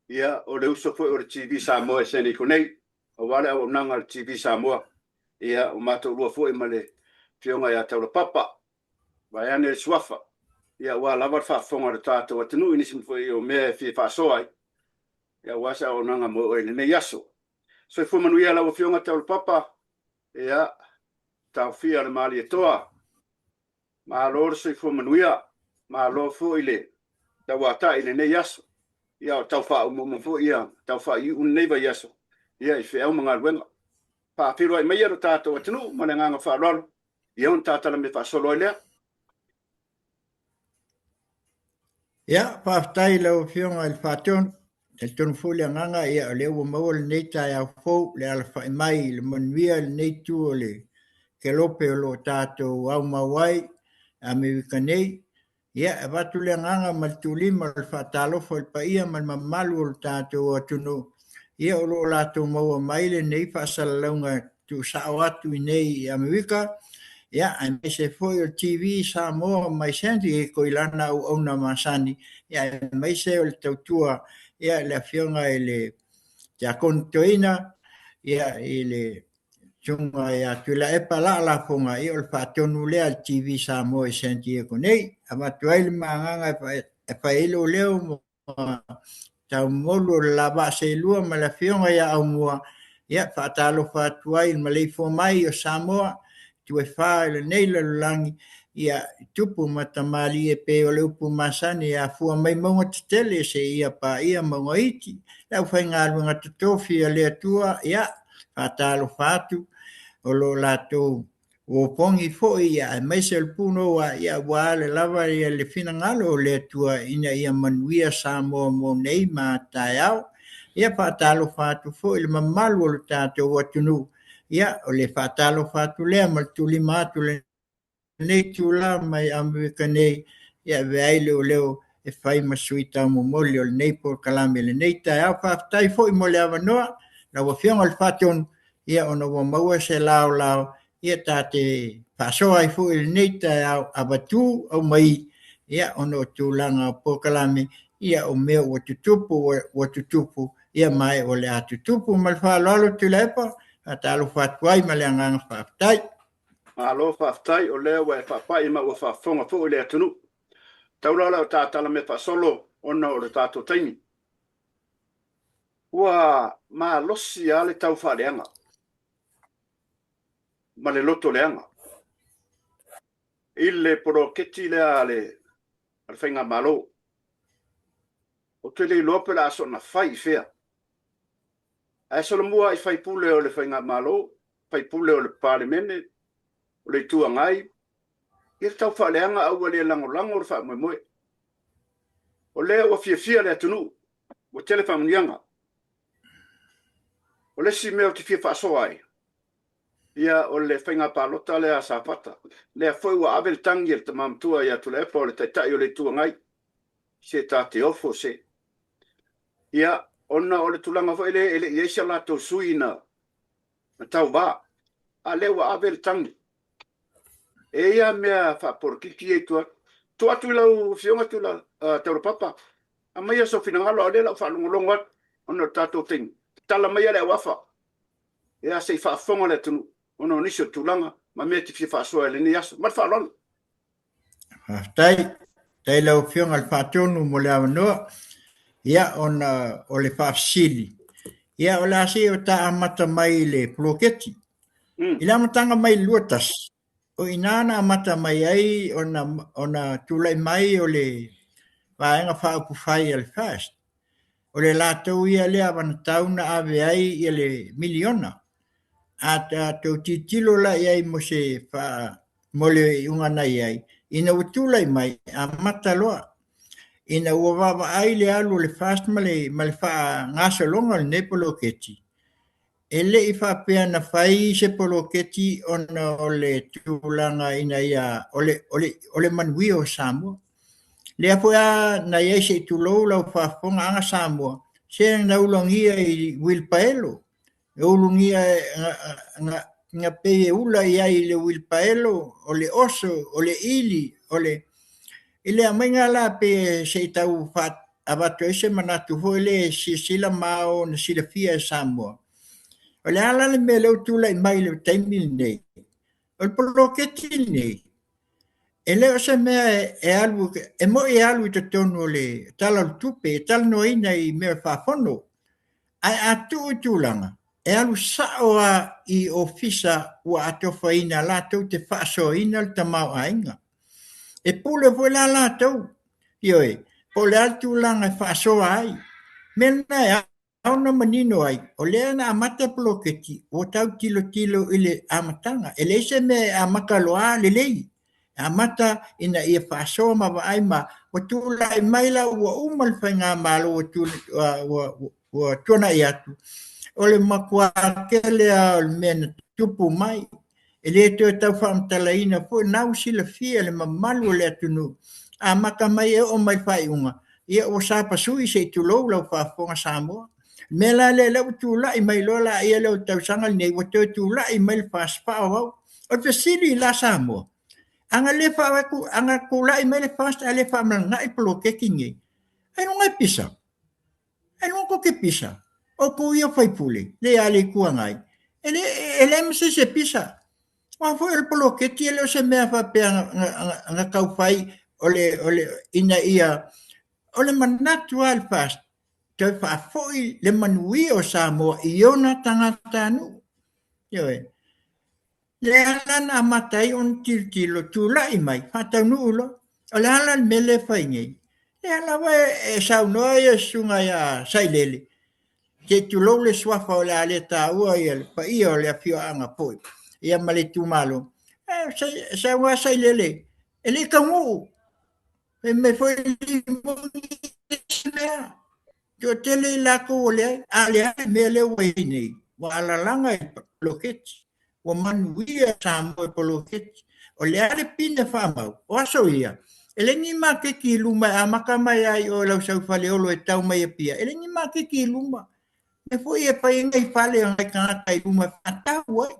ia, o le uso foi o le TV Samoa e Seneiko nei, aua le auaunaga a le TV Samoa. Ia, o matou lua foi ma le Afioga ia Taulapapa, vaeane le suafa, ia, aua lava le faafofoga a le tatou atunuu i nisi foi o mea e fia faasoa ai, ia, aua se auaunaga mo oe i lenei aso. Soifua manuia lau Afioga Taulapapa, ia, taofia le Malietoa. Malo le soifua manuia, malo foi le tauatai i lenei aso. Ia o tau faaumuumu foi ia, tau faaiuiu lenei vaiaso. Ia, i feau ma galuega. Faafeiloai maia lo tatou atunuu ma le agaga faaaloalo, ia ona ta tala mea faasolo ai lea. Ia, faafetai i lau Afioga i le Faatonu. Talitonu foi le agaga, ia, o lea ua maua lenei taeao fou, le alafai mai i le manuia i lenei itu o le kelope o lo o tatou aumau ai Amerika nei. Ia, e avatu le agaga ma le tuulima o le faatalofa i le paia ma le mamalu o le tatou atunuu, ia o lo o latou maua mai lenei faasalalauga tuusao atu i nei i Amerika, ia, aemaise foi o le TV Samoa mai San Diego i lana auauna masani, ia, aemaise o le tautua, ia, le Afioga i le Tiakono Toeaina, ia, i le Susuga ia Tuilaepa Laa Lafoga, ia o le faatonu lea a le TV Samoa i San Diego nei. Avatu ai le magaga e fai ai lou leo ma taumolu o le la vaa seelua ma le Afioga ia Aumua, ia faatalofa atu ai i le maleifua mai o Samoa, itu e fa i lenei lalolagi, ia tupu ma tamalii e pei o le upu masani e afua mai mauga tetele seia paia mauga iti, le aufaigaluega totofi a le Atua, ia faatalofa atu o lo o latou opogi foi ia aemaise o le punoua ia aua le lava ia le finagalo o le Atua ina ia manuia Samoa mo nei ma taeao. Ia faatalofa atu foi i le mamalu o le tatou atunuu, ia o le faatalofa atu lea ma le tuulima atu le lenei itula mai Amerika nei, e avea ai lou leo e fai ma sui taumomoli o lenei polokalame i lenei taeao. Faafetai foi mo le avanoa, lau Afioga i le Faatonu, ia ona ua maua se laolao ia ta te faasoa ai foi i lenei taeao avatu aumai ia ona o tulaga o polokalame ia o mea ua tutupu ua tutupu ia ma o le a tutupu. Ma le faaaloalo Tuilaepa, faatalofa atu ai ma le agaga faafetai. Malo faafetai, o lea ua e faapai ma ua faafofoga foi le atunuu. Taula lau ta tala mea faasolo ona o le tatou taimi. Ua malosi lava le tau faaleaga ma le loto leaga i le poloketi lea a le Faigamalo. Ou te le iloa pe o le a soona fai i fea. Ae solomua i faipule o le Faigamalo, faipule o le Palemene, o le Itu Agai, ia le tau faaleaga a ua le lagolago le faamoemoe. O lea ua fiafia le atunuu, ua tele faamanuiaga. O le isi mea ou te fia faasoa ai, ia o le faiga palota lea a Safata. Lea foi ua ave le tagi a le tama matua ia Tuilaepa o le Taitai o le Itu Agai, se ta te ofo se. Ia, ona o le tulaga foi lea e le i i ai se latou sui na tauva, a lea ua ave le tagi. E i ai mea faapolokiki ia i tua atu. Tuu atu i lau Afioga Tula, Taulapapa, aumaia sou finagalo, a o lea o le a ou faalogologo atu ona o le tatou taimi. Tatala maia le auafa, ia se i faafofoga le atunuu ona o nisi o tulaga ma mea e te fia faasoa i lenei aso. Ma le faaaloalo. Faafetai. Faafetai lau Afioga i le Faatonu mo le avanoa. Ia, ona o le faafesili, ia o le a se i o ta amata mai i le poloketi. I le amataga mai i le 21, o i ina na amata mai ai ona, ona tulai mai o le Vaega Faaupufai a le FAST. O le latou ia lea avanatau na ave ai ia le miliona. A tatou tilotilo la i ai mo se faa, mo le iuga na i ai, ina ua tulai mai, amata loa. Ina ua vaavaai le alu o le FAST ma le, ma le faagasologa o lenei poloketi, E le i faapea na fai se poloketi ona o le tulaga ina ia o le, o le, o le manuia o Samoa. Lea foi a na i ai se i tulou lau faafofoga aga Samoa, se na ulagia i uilipaelo, na ulugia na, na pei e ula i ai i le uilipaelo, o le oso, o le ili, o le... I le aumaiga la pei se i tau avatu ai se manatu foi lea e silasila ma ao ona silafia e Samoa. O le a la le mea lea ua tulai mai i le taimi lenei? O le poloketi lenei, e le o se mea e alu, e moi e alu i totonu o le Tala o le Tupe, e talanoaina i mea faafono. Ae a tuu i tulaga, e alu sao lava i ofisa ua atofaina latou te faasoaina le tamaoaiga. E pule foi la latou, ioe, po o le a le tulaga e faasoa ai. Mea lena e ona manino ai, o lea na amata le poloketi, ua tau tilotilo i le amataga. E leai se mea e amata loa lelei. E amata ina ia faasoa ma vaai ma ua tulai mai la ua uma le faigamalo ua tuanai atu, o le matua tele lava o le mea na tutupu mai, e le toe tau faamatalaina foi, o lena ua silafia e le mamalu o le atunuu, amata mai e oo mai i le faaiuga, ia ua sapasui se i tulou lau faafofoga Samoa. O le mea la lea o lea ua tulai mai loa lea i le tausaga lenei, ua toe tulai mai le FAST faaauau. O le fesili la Samoa, ana tulai mai le FAST ae le faamalagai le poloketi lenei, ailoga e pisa? Ailoga tou te pisa? Outou ia o sui usufono, le a le Itu Agai, e leai ma se isi e pisa. Aua foi o le poloketi e le o se mea faapea na tau fai ina ia... O le manatu lava o le FAST, toe faafoi le manuia o Samoa i ona tagatanuu. Ioe. Lea la na amata ai ona tilotilo, tulai mai, faataunuu loa. O le a la le mea lea e fai nei? O lea lava e saunoa le susuga ia Sailele, se i tulou le suafa o le a le taua le paia o le afioaga foi ia ma le itumalo, e saunoa Sailele e le i taunuu. Fai mai foi Rimoni e leai se mea. E toatele i latou ua leai, a o le a le mea lea ua i ai nei? Ua alalaga i le poloketi, ua manuia Samoa i le poloketi. O le a le pine faamau? O aso ia, e leai ni maketi i luma e amata mai lava i o i lau sau i Faleolo e tau mai i Apia, e leai ni maketi i luma. O lea foi e fai ai nai fale o nai tagata i luma e faatau ai.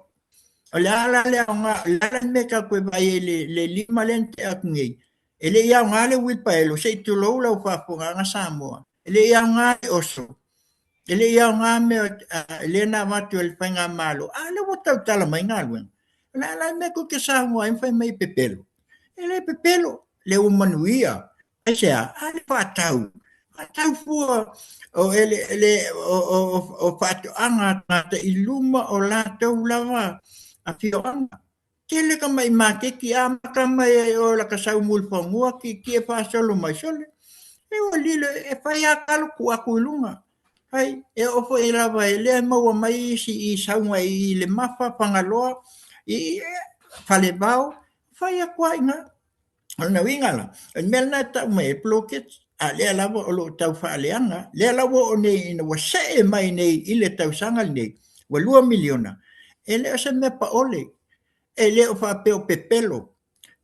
O le a la le aoga, o le a la le mea tatou te vaai ai i le 5 lea na tea atu nei? E le i aoga le uilipaelo, se i tulou lau faafofogaaga Samoa, e le i aoga le oso, e le i aoga mea lea na avatu e le faigamalo, a lea ua tautala mai galuega. O le a la le mea tou te saunoa ai ma fai mai ai e pepelo? E le pepelo, lea ua manuia. Aisea? A lea ua faatau, faatau fua o eleele o faatoaga a tagata i luma o latou lava afioaga. Tele tamai maketi amata mai lava i o i lata sau i Mulifanua tietie faasolo mai, sole, se ua lilo e fai lava talo tuu atu i luga. Fai, e oo foi lava i lea e maua mai isi i sauga i Lemafa, Fagaloa, i Falevao, fai atu lava i ina. O lona uiga la, o le mea lena e tau mai ai poloketi, a o lea lava o lo o tau faaleaga. O lea la ua oo nei ina ua see mai nei i le tausaga lenei, ua $2 miliona, e le o se mea paole, e le o faapea o pepelo.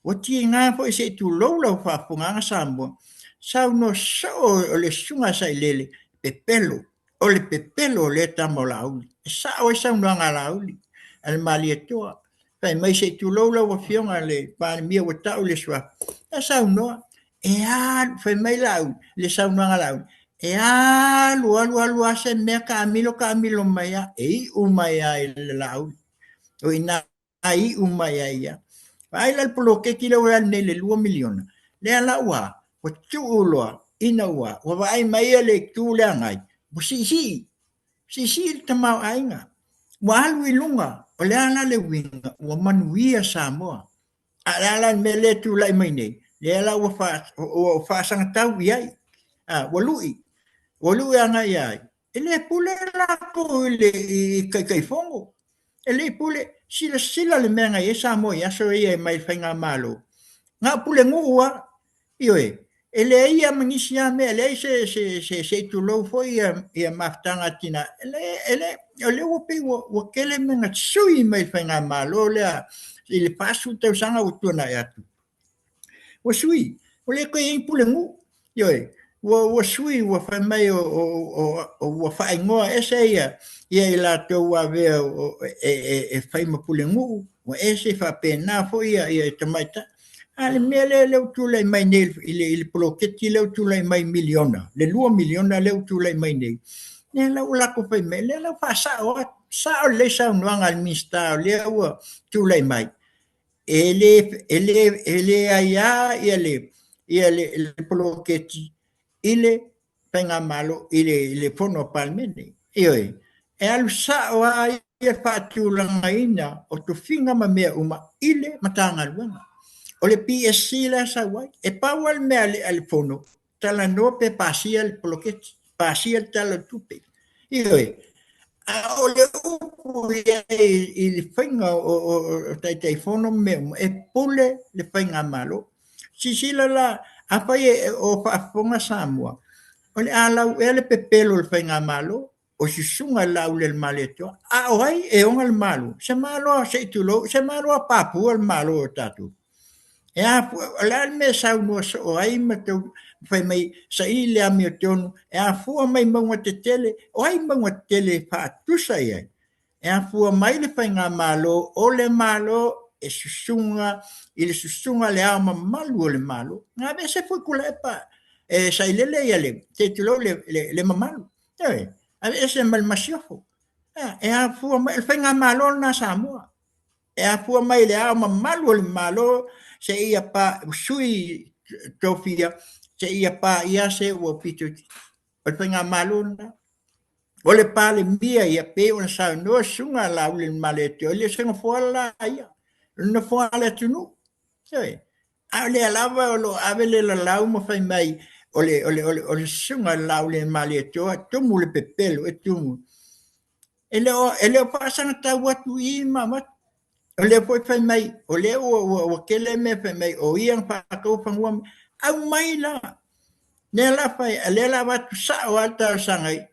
Ua tiga foi se i tulou lau faafofogaaga Samoa, saunoa soo o le susuga a Sailele, pepelo, o le pepelo o lea tama o Laauli. E sao ai saunoaga a Laauli a le Malietoa. Fai mai se i tulou lau afioga i le Palemia ua tau le suafa, e saunoa, e alu, fai mai Laauli, le saunoaga a Laauli, e alu alu alu lava se mea taamilo taamilo mai lava, e iu mai lava i le Laauli. O i ina e iu mai ai lava. Vaai la i le poloketi lea ua alu nei i le $2 miliona, lea la ua a? Ua tuu loa ina ua ua vaai mai le itu lea agai, ua siisii, siisii le tamaoaiga, ua alu i luga. O le a la le uiga? Ua manuia Samoa. A o le a la le mea lea e tulai mai nei? Lea la ua faasagatau i ai, ua lui, ua lui agai ia ai? E le pule latou i le Taitaifono, e le i pule. Silasila le mea na i ai Samoa i aso ia mai le faigamalo, na o pulenuu lava, ioe, e leai lava ma nisi lava mea, e leai se i tulou foi ia mafutaga a tina, o lea ua pei ua tele mea na sui mai i le faigamalo lea i le 40 tausaga ua tuanai atu. Ua sui, ua le toe i ai ni pulenuu, ioe, ua sui ua fai mai ua faaigoa ese ia i latou ua avea e fai ma pulenuu, ua ese faapena foi ia tamaitai. A o le mea lea ua tulai mai nei i le poloketi lea ua tulai mai i miliona, le $2 miliona lea ua tulai mai nei, lea la ua latou fai mai, lea la ua faasao atu, sao lelei saunoaga a le Minisita o lea ua tulai mai, e le aia le poloketi i le faigamalo i le fono a Palemene. Ioe, e alu sao lava ia faatulagaina o tofiga ma mea uma i le Matagaluega. O le PSC la e sau ai. E pau lava le mea a le fono, talanoa pe pasia le poloketi, pasia le Tala o le Tupe. Ioe, a o le upu i ai i le faiga o Taitaifono ma mea uma, e pule le faigamalo. Silasila la, afai o faafofoga Samoa, o le a lau ea le pepelo o le faigamalo, o susuga i le Laaulialemalietoa, a o ai e ona le Malo? Se Malo se i tulou, se Malo a Papua le Malo o tatou. E a, o le a le mea e saunoa soo ai ma tau fai mai saili le amiotonu e afua mai mauga tetele. O ai mauga tetele e faatusa i ai? E afua mai le faigamalo o le Malo e susuga i le susuga le Ao Mamalu o le Malo. Na aveese foi Tuilaepa e sailele ia le, se i tulou le mamalu. Ioe, aveese ma le masiofo. E afua mai, o le faigamalo lena a Samoa. E afua mai le Ao Mamalu o le Malo seia pa, sui tofia seia paia se ua pito i o le faigamalo lena. O le Palemia ia pei ona saunoa Susuga Laaulialemalietoa, e le o se nofoa le la ia, o le nofoa a le atunuu. Ioe. A o lea lava o lo o ave le lalau ma fai mai o le Susuga i le Laaulialemalietoa e tumu le pepelo, e tumu. E le o faasagatau atu i i ma avatu. O lea foi fai mai, o lea ua tele mea fai mai o ia na faatauina fanua. Aumai la, lea la fai, lea la avatu sao lava le talosaga,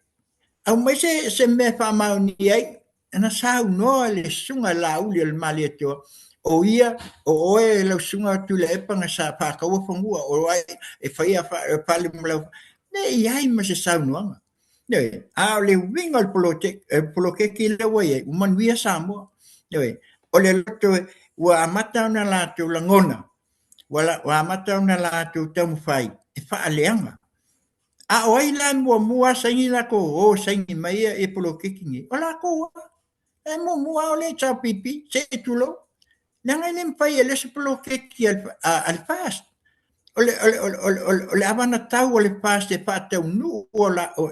aumai se mea e faamaonia ai na saunoa le Susuga i le Laaulialemalietoa, o ia, o oe lau Susuga Tuilaepa na sa faataua fanua, o ai e faia fale ma lau... E leai ma se saunoaga. Ioe, a o le uiga o le poloketi lea ua i ai, ua manuia Samoa. Ioe, o le loto ua amata ona latou lagona, ua amata ona latou taumafai e faaleaga. A o ai la e muamua saini latou o saini mai ia poloketi nei? O latou lava. E muamua lava o le HRPP, se i tulou. Leaga e le mafai e le o se poloketi a le FAST. O le anavatau a le FAST e faataunuu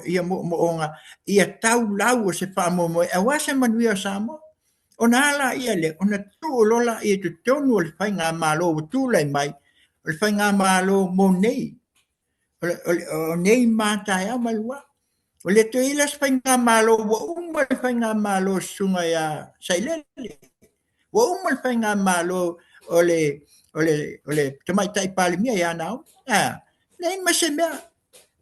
ia moomooga ia tau lau o se faamoemoe aua se manuia o Samoa. Ona a laia lea, ona tuu loa lea i totonu o le faigamalo ua tulai mai, o le faigamalo mo nei, o nei ma a taeao ma lua. Ua le toe i ai la se faigamalo, ua uma le faigamalo a le Susuga ia Sailele, ua uma le faigamalo o le Tamaitai Palemia ia Naomi. A, leai ma se mea.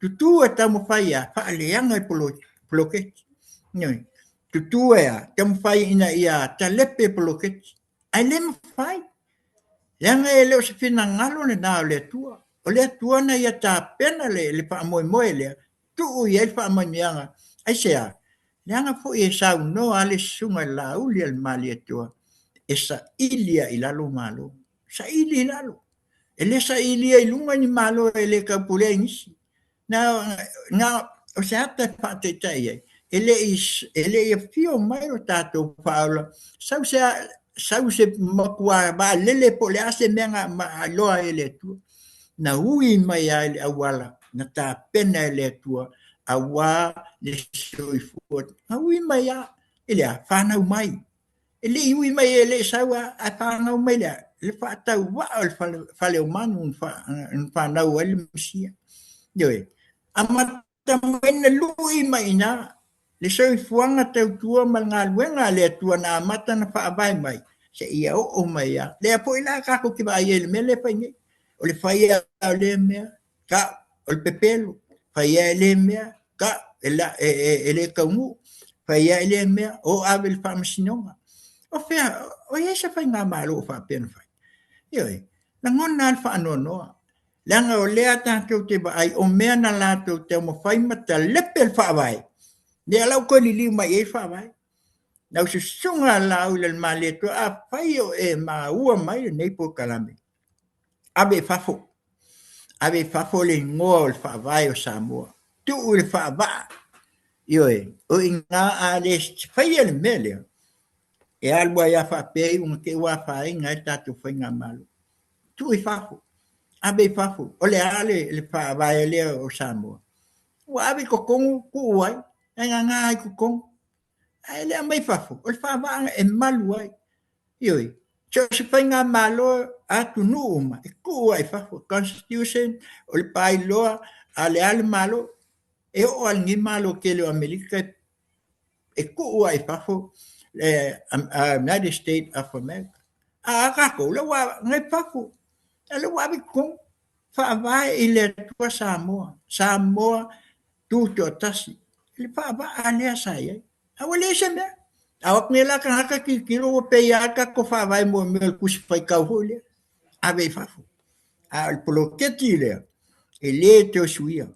Tutu e taumafai e faaleaga le poloketi. Ioe. Tutu e a? Taumafai ina ia talepe le poloketi, ae le mafai. Leaga e le o se finagalo lena o le Atua. O le Atua na ia tapena le faamoemoe lea, tuu i ai le faamanuiaga. Aisea? Leaga foi e saunoa le Susuga i le Laaulialemalietoa, e saili lava i lalo Malo. Saili i lalo. E le sailia i luga ni malo e le taupulea i nisi. Na o se ata e faataitai ai, e le i afio mai lo tatou faaola, sau se, sau se matua vaalele po o le a se mea na iloa ai e le Atua. Na ui mai lava i le auala na tapena e le Atua aua le soifua. Na ui mai lava i le a? Fanau mai. E le i ui mai e le i sau lava, ae fanau mai le a? Le faatauvaa o le fale o manu na fanau ai le Mesia. Ioe. Amata mai na lui mai i ina le soifuaga tautua ma le galuega a le Atua na amata na faavae mai seia oo mai lava. Lea foi la tatou te vaai ai i le mea lea e fai nei. O le fai lava o lea mea, tau, o le pepelo, fai lava lea mea, tau, e le taunuu, fai lava lea mea, o ave i le faamasinoga. O fea, o i ai se faigamalo o faapea ona fai? Ioe, lagona lava le faanoanoa, leaga o lea tatou te vaai o mea na latou taumafai ma talepe le faavae, lea la ua toe liliu mai i ai le faavae. Lau susuga Laaulialemalietoa, afai o e maua mai lenei polokalame, ave i fafo, ave i fafo le igoa o le faavae o Samoa, tuu i le faavaa, ioe, o i ina a le faia le mea lea, e alu ai lava faapea iuga te i ua afaina ai le tatou faigamalo. Tuu i fafo, ave i fafo, o le a le faavae lea o Samoa? Ua ave i totonu tuu ai, ae nana ai i totonu. Ae le aumai i fafo, o le faavaa e malu ai. Ioe, so o se faigamalo atunuu uma, e tuu lava i fafo, constitution, o le bailoa a le a le Malo, e oo lava i lenei Malo tele o Amerika e e tuu lava i fafo le United States of America. A a tatou, lea ua agai i fafo, a o lea ua ave i totonu, Faavae i le Atua Samoa, Samoa Tutoatasi, le faavaa lea sa i ai. Ae ua leai se mea. A o atu nei la tagata tilotilo ua pei lava le tatou faavae mo mea o le Tusi Faitau foi lea, ave i fafo. A o le poloketi lea, e le toe suia.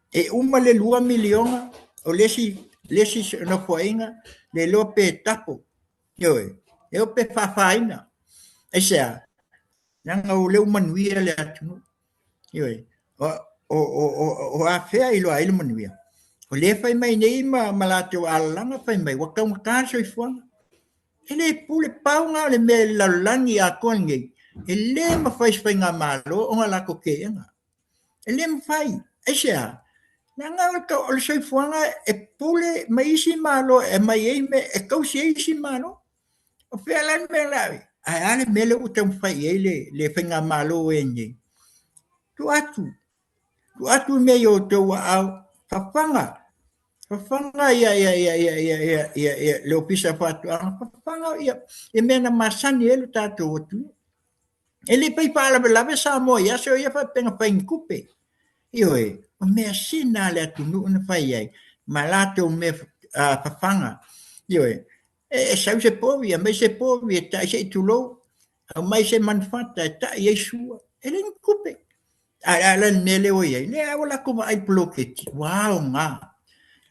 E uma le $2 miliona o le isi nofoaiga, le iloa pe tapo, ioe, le iloa pe faafaina. Aisea? Leaga o lea ua manuia le atunuu. Ioe. O afea e iloa ai le manuia? O lea e fai mai nei ma latou alalaga fai mai ua taugata le soifuaga. E le pule, pau lena o le mea i le lalolagi atoa lenei, e le mafai e se faigamalo ona latou teena. E le mafai. Aisea? Leaga o le soifuaga e pule mai isi malo e aumai ai mea e tausi ai isi malo. O fea la le mea o le a... Ae a le mea lea ua taumafai i ai le faigamalo ua i ai nei? Tuu atu, tuu atu mea i outou aao, fafaga, fafaga le Ofisa o Faatoaga, fafaga mea na masani ai lo tatou atunuu. E le i fai faalavelave Samoa i aso ia faapea na fai ni tupe. Ioe, o measina a le atunuu na fai ai ma latou mea fafaga. Ioe, e sau se povi, aumai se povi e tai se i tulou, aumai se manufata e tai ai sua. E leai ni tupe. Ae a la le mea lea ua i ai? Lea ua latou vaai i le poloketi, ua aoga.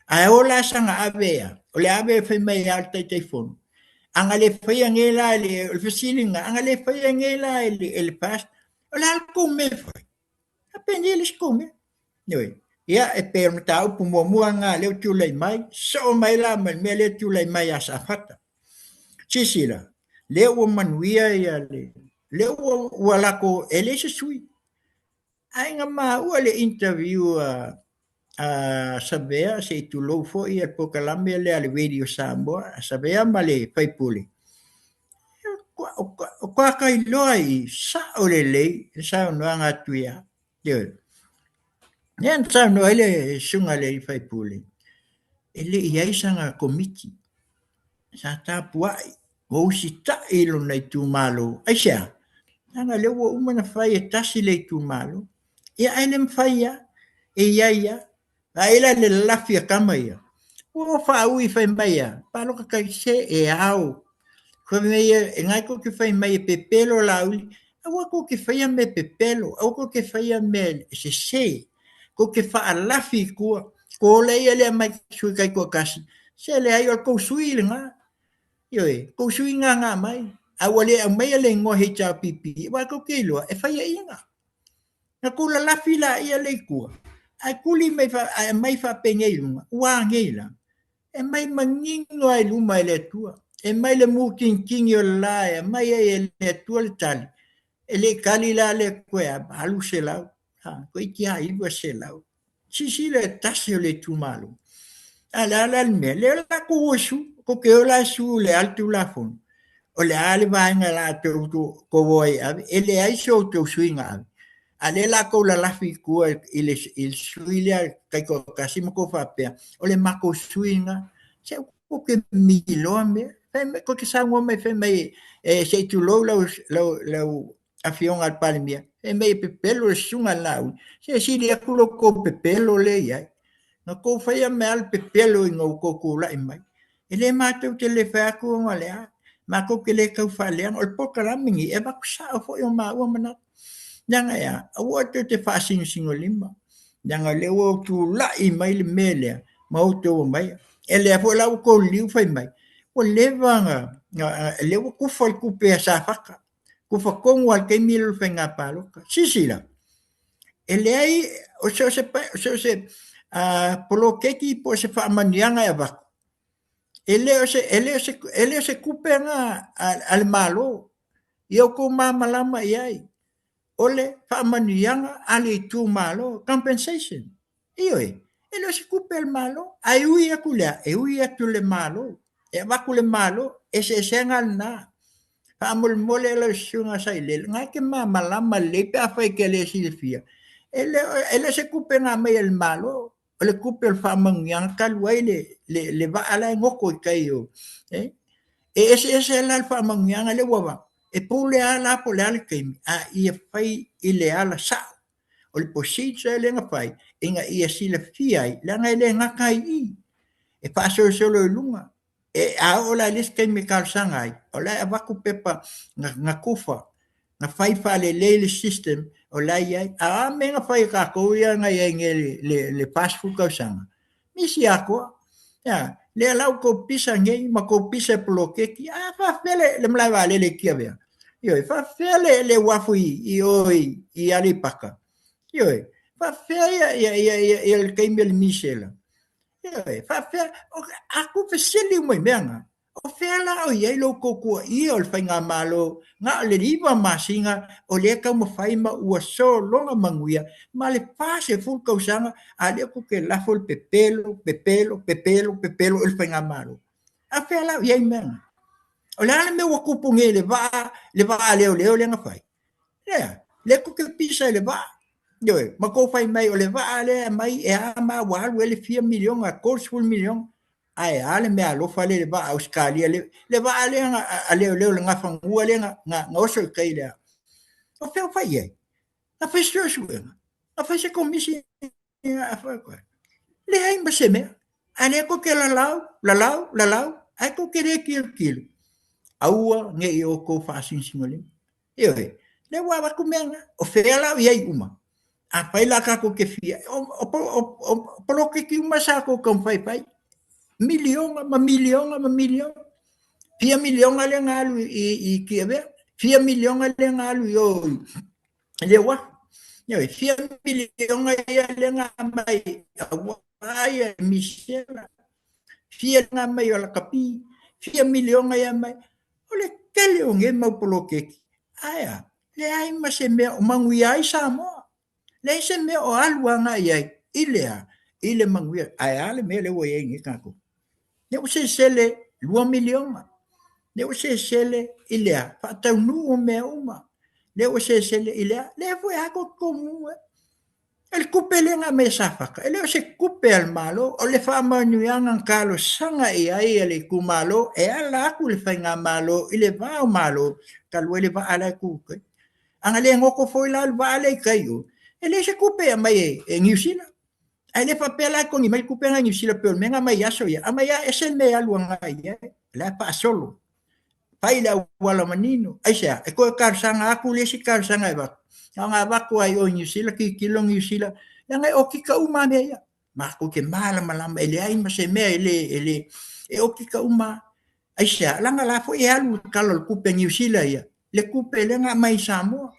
Ae o la saga ave e a? O le ave fai mai lava o le Taitaifono, a na le faia nei la, o le fesili lena, a na le faia nei la e le FAST, o le a le tou mea e fai? Faapeni le isi tou mea. Ioe. Ia, e pei o le mataupu muamua lena lea ua tulai mai, sosoo mai la ma le mea lea e tulai mai ia Safata. Silasila, lea ua manuia ia le, lea ua latou, e leai se sui. Ae na maua le interview a Savea, se i tulou foi le polokalame lea a le Radio Samoa, a Savea ma le faipule, o toatailoa i sao lelei le saunoaga a Tuia. Ioe. Lea na saunoa ai le susuga i le faipule, e le i i ai sana komiti. Sa tapuai, ua usitai i lona itumalo. Aisea? Leaga o lea ua uma ona fai e tasi le itumalo. Ia ae le mafai lava, e i ai lava. Vaai la i le lalafi a tama ia, ua faaui fai mai a, palota tai se e ao. Fai mai e na tou te fai mai e pepelo Laauli, aua tou te faia mea pepelo, aua tou te faia mea sese, tou te faalafi i tua, kola ia lea mai sui taitoatasi, se leai o le tou sui lena. Ioe, tou sui na na aumai, a ua le aumaia le igoa HRPP, aua tou te iloa e faiaina. Na tou lalafi laia lea i tua, ae tuli mai ae aumai faapenei i luga, ua a nei la? E aumai manino lava i luma e le Atua. E aumai le mutinitini o le la e aumai ai e le Atua le tali. E le i tali la le Atua e a? 800, ha, toeitiiti lava 900. Silasila i le tasi o le itumalo. A o le a la le mea? Lea o le a tou o e sue. Tou te o la e sue o le a le Tulafono? O le a le vaega o le a tou o ai e ave? E leai so outou sui na ave. A o lea o le a tou lalafi i tua i le sui lea taitoatasi ma tou faapea, o le matou sui lena. Se aua tou te miloa mea. Fai mai, tou te saunoa mai fai mai se i tulou lau Afioga i le Palemia, fai mai e pepelo le susuga i le Laauli, se sili atu lo outou pepelo lea e i ai. Na outou faia mai lava le pepelo ina ua outou tulai mai. E le matou te le fai atu ona o le a? Matou te le tau faaleaga. O le polokalame lenei, e avatu sao foi o maua manatu. Leaga e a? Aua tou te faasinosinolima, leaga o lea ua tulai mai le mea lea ma outou omai. E lea foi la ua outou liliu fai mai, ua leva ona, lea ua tufa le tupe a Safata. Tufa tonu lava i le taimi lea o le faiga palota. Silasila, e leai, o so o se poloketi po o se faamanuiaga e avatu, e le o se tupe lena a le Malo, ia outou malamalama i ai, o le faamanuiaga a le itumalo, compensation. Ioe, e le o se tupe a le Malo, ae ui atu i le a? E ui atu i le Malo, e avatu i le Malo, eseesega lena. Faamolemole lau Susuga Sailele, o lena e te malamalama lelei pe afai e te le silafia, e le o se tupe na aumai e le Malo. O le tupe o le faamanuiaga talu ai le, le, le vaa la e goto i tai o, eh? E eseese la le faamanuiaga lea ua avatu, e pule lava la po o le a le taimi, a ia fai i le ala sao. O le procedure lea na fai, ina ia silafia ai, leaga e le gata ai i i, e faasolosolo i luga. E, a oo la i le isi taimi e talosaga ai, o la e avatu pepa na, na tufa, na fai faalelei le system o la e i ai. A o a mea na fai e tatou ia na i ai nei le, le, le 40 tausaga? Misi atoa. Ia, lea la ua tou pisa nei ma tou pisa i poloketi, a faafefea le, le malae vaalele i Tiavea? Ioe, faafefea le, le uafu i, i o i, i Aleipata? Ioe, faafefea ia, ia, ia, ia, ia le taimi o le misela? Ioe, faafefea, a tou fesili uma i mea na, o fea la o i ai lo outou tuuaia o le faigamalo na o le 9 masina o lea e taumafai ma ua sologa manuia ma le 40 tausaga a o lea tou te lafo le pepelo, pepelo, pepelo, pepelo i le faigamalo. A o fea la o i ai mea na? O le a le mea ua tupu nei i le vaa, le vaa leoleo lea na fai? Lea, lea tou te pisa i le vaa. Ioe, ma tou fai mai o le vaa lea e aumai e a ma ua alu ai le fia miliona, 30 miliona. Ae a le meaalofa lea i le vaa Ausetalia, le, le vaa lea a leoleo le Nafanua lea na, na, na oso i tai lea. O fea o fai i ai? Na fai se suesuega, na fai se komisi leai ma se mea. A lea tou te lalau, lalau, lalau, ae tou te le tilotilo. Aua ne i outou faasinosinolima. Ioe, lea ua avatu mea na. O fea la o i ai uma? Afai la tatou te fia, o, o, o, o poloketi uma sa tou taumafai e fai, miliona ma miliona ma miliona. Fia miliona lea na alu i, i, i Tiavea, fia miliona lea na alu i o i le uafu. Ioe, fia miliona ia lea na aumai aua ia misela, fia na aumai o lakapi, fia miliona ia aumai. O le tele o nei mau poloketi, ae a, leai ma se mea o manuia ai Samoa. Leai se mea o alu agai ai i le a, i le manuia. Ae a le mea lea ua i ai nei tatou? Lea ua sesele 2 miliona. Lea ua sesele i le a, faataunuu mea uma. Lea ua sesele i le a, lea foi a tou tomu ai. O le tupe lea na aumai e Safata, e le o se tupe a le Malo, o le faamanuiaga na talosaga i ai a le itumalo e ala atu i le faigamalo i le va o Malo, talu ai le vaa la e tu i tai. A na le goto foi la le vaa lea i tai o, e leai se tupe e aumai e, e Niu Sila. Ae le faapea la e togi mai le tupe na e Niu Sila pei o le mea na aumai i aso ia, aumai lava ese le mea e alu agai i ai, la e faasolo. Fai le auala manino. Aisea? E toe talosaga atu le isi talosaga e avatu. Na ona avatu lava i o i Niu Sila, tilotilo Niu Sila, leaga e okika uma lava mea ia. Matou te malamalama, e leai ma se mea e le, e le, e okika uma lava. Aisea? Leaga la foi e alu le Tala o le Tupe a Niu Sila ia, le tupe lea na aumai i Samoa.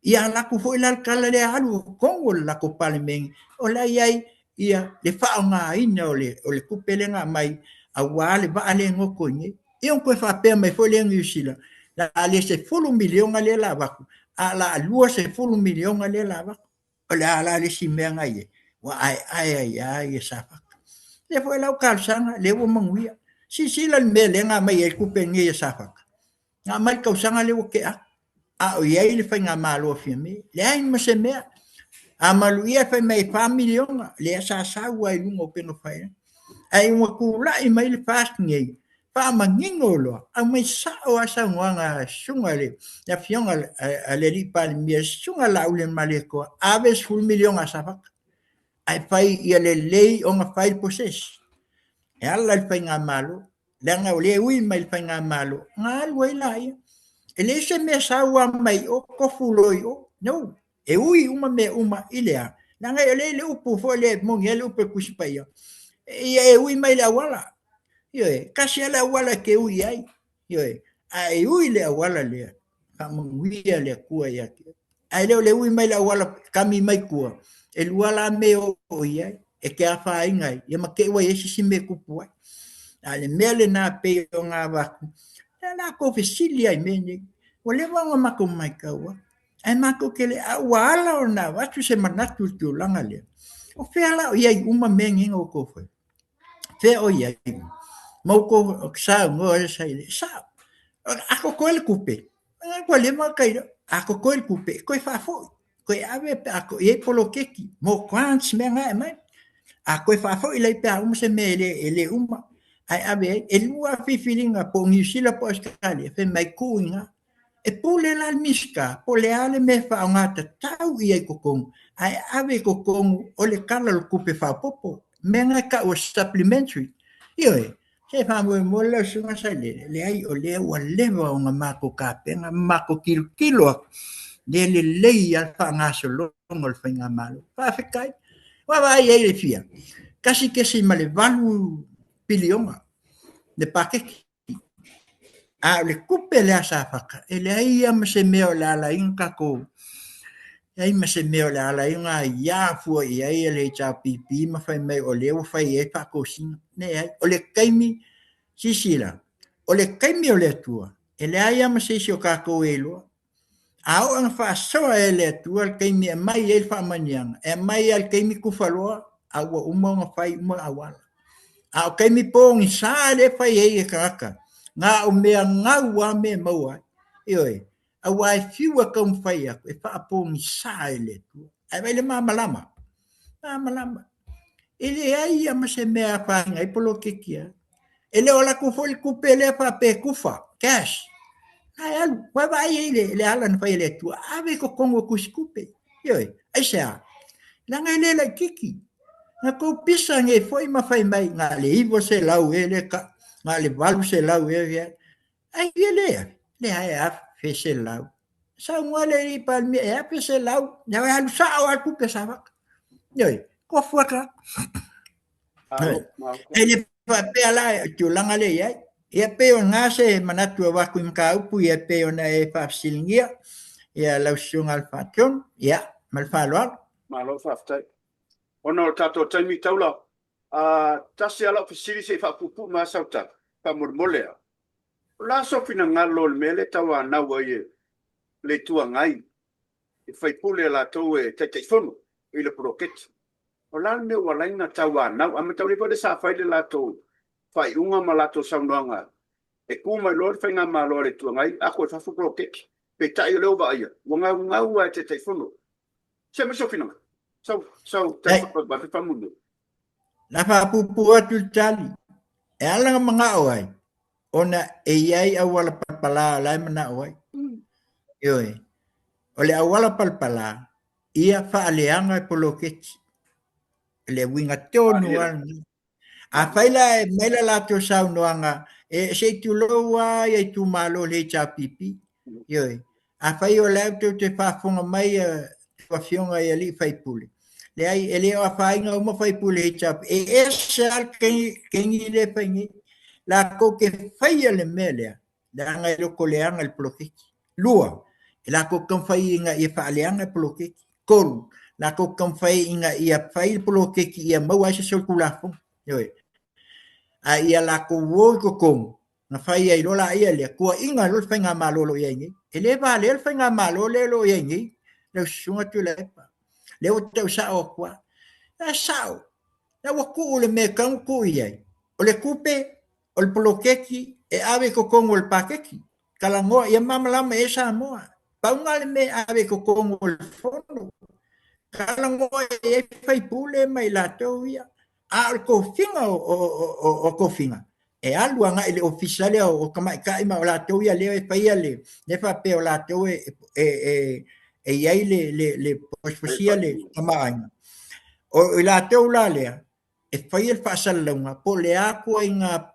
Ia alu atu foi la le tala lea alu i totonu o le latou Palemene, o la e i ai ia le faaaogaina o le, o le tupe lea na aumai aua le vaa lea e goto i inei. Ia ona toe faapea mai foi lea Niu Sila, la a le 10 miliona lea la avatu, a la a 20 miliona lea la avatu. O le a la le isi mea na i ai? Ua aeae ai lava ia Safata. Lea foi lau talosaga, lea ua manuia. Silasila le mea lea na aumai ai tupe nei a Safata. Na aumai le tausaga lea ua tea atu. A o i ai le faigamalo a Fiame. Leai ma se mea. A maluia fai mai e 4 miliona, lea sa sau lava i luga o upega tafailagi. Ae ua tulai mai le FAST nei, faamanino loa, aumai sao lava saunoaga a susuga le afioga a le alii Palemia, susuga Laaulialemalietoa, ave 10 miliona a Safata, ae fai ia lelei ona fai le process. E ala i le faigamalo, leaga o lea e ui mai le faigamalo, ona alu ai laia. E leai se mea sau lava mai o, tofu loa i o. No. E ui uma mea uma i le a? Leaga e le le upu foi lea e moni ai le upu e Tusi Paia. Ia e ui mai le auala. Ioe, tasi lava le auala e te ui ai. Ioe, a e ui le auala lea, faamanuia le Atua ia te oe. Ae le o le ui mai le auala kami mai tua, e lua la mea e oo i ai, e te afaina ai, ia ma te i ua i ai se isi mea e tupu ai. A o le mea lena pei ona avatu, lea la tou fesili ai i mea nei. Ua leva ona matou matau atu. Ae matou te le, a ua ala ona avatu se manatu i le tulaga lea, o fea la o i ai uma mea nei na outou faia? Fea o i ai? Ma outou saunoa e sa i sao. A totoe le tupe, ua leva ona tailo, a totoe le tupe, e toe faafoi, toe ave pe a i ai poloketi, mo grants mea na e aumai. A koe faafoi lai pe a uma se mea e le uma, ae ave ai. E lua filifiliga po o Niu Sila po o Ausetalia, fai mai tuu i ina. E pule la le Minisita po o le a le mea e faaaoga tatau i ai i totonu, ae ave i totonu o le Tala o le Tupe Faaopoopo, mea na e tau o supplementary. Ioe, se faamoemoe lau Susuga Sailele, leai o lea ua leva ona matou tapena ma matou tilotilo atu, le lelei lava le faagasologa o le faigamalo. Faafetai. Vaavaai i ai e fia? $1.8 piliona le paketi. A o le tupe lea a Safata, e leai lava ma se mea o le a ala ai ona tatou, leai ma se mea o le a ala ai ona aia fua i ai le HRPP ma fai mai o lea ua fai ai faatosina. Leai, o le taimi, silasila, o le taimi o le Atua, e leai lava ma se isi o tatou e iloa. A oo ina faasoa e le Atua le taimi e aumai ai le faamanuiaga, e aumai lava i le taimi tufaloa a ua uma ona fai uma auala. A o taimi pogisa lea e fai ai e tagata, na o mea gau lava mea e maua ai. Ioe, aua e fiu e taumafai atu, e faapogisa e le Atua. Ae vaai i le malamalama, malamalama. E leai lava ma se mea e afaina ai poloketi a. E le o alu atu foi le tupe lea faapea e tufa, cash. Ae alu, vaavaai i ai le ala na fai e le Atua, ave i totonu o tusitupe. Ioe, aisea? Leaga e le laitiiti. Na tou pisa nei foi ma fai mai na o le 900 ea lea tau, na o le 800 ea lea. Ai ia lea, leai e 1,100. Saunoa le alii Palemia e 1,100, e alu sao lava le tupe a Safata. Ioe, tofu lava tagata. E le faapea la i tulaga lea e i ai. Ia pei o lena se manatu e avatu i mataupu ia e pei ona e faafesiligia ia lau Susuga i le Faatonu, ia ma le faaaloalo. Malo faafetai. Ona o le tatou taimi taula, tasi lava lau fesili se i faapuupuu mai lava sau tali, faamolemole lava. O le a sou finagalo i le mea lea e tauanau ai e le Itu Agai i sui usufono latou e Taitaifono i le poloketi? O le a le mea ua ala ai ona tauanau? A mataulia foi lea sa fai le latou faaiuga ma latou saunoaga e tu mai loa le faigamalo a le Itu Agai ato i fafo poloketi. Peitai o lea ua vaaia, ua gaugau lava e Taitaifono. Se aumai sou finagalo. Sau, sau, tali faamolemole. Na faapuupuu atu le tali. E ala ona manao ai, ona e i ai auala palapala o la e manao ai. Ioe. O le auala palapala, ia faaleaga le poloketi. O le uiga tonu lava lena. Afai la e aumai le latou saunoaga, e se i tulou lava ia itumalo o le HRPP. Ioe. Afai o la tou te faafofoga mai tou afioga i alii faipule, leai, e le o afaina uma faipule HRPP. E ese lava le kegi lea e fai nei. Latou te faia le mea lea, leaga e lotoleaga le poloketi. Lua, e latou te taumafai ina ia faaleaga le poloketi. Tolu, latou te taumafai ina ia fai le poloketi ia maua ai se solitulafono. Ioe. A ia latou o i totonu, ona fai ai loa laia lea, tuuaiga loa le faigamalo o lo o i ai nei. E le valea le faigamalo lea o lo o i ai nei, lau Susuga Tuilaepa. Lea ua tau sao atu lava. E sao, la ua tuu le mea e tatau ona tuu i ai. O le tupe, o le poloketi e ave i totonu o le paketi. Talanoa ia malamalama i ai Samoa. Pau lena le mea e ave i totonu o le fono. Talanoa i ai faipule ma i latou ia. A o le tofiga o tofiga, e alu agai i le ofisa lea o tamaitai ma o latou ia lea e faia le, lea faapea o latou e i ai le posiposia le tamaoaiga. O i latou la lea, e faia le faasalalauga po o le a ituaiga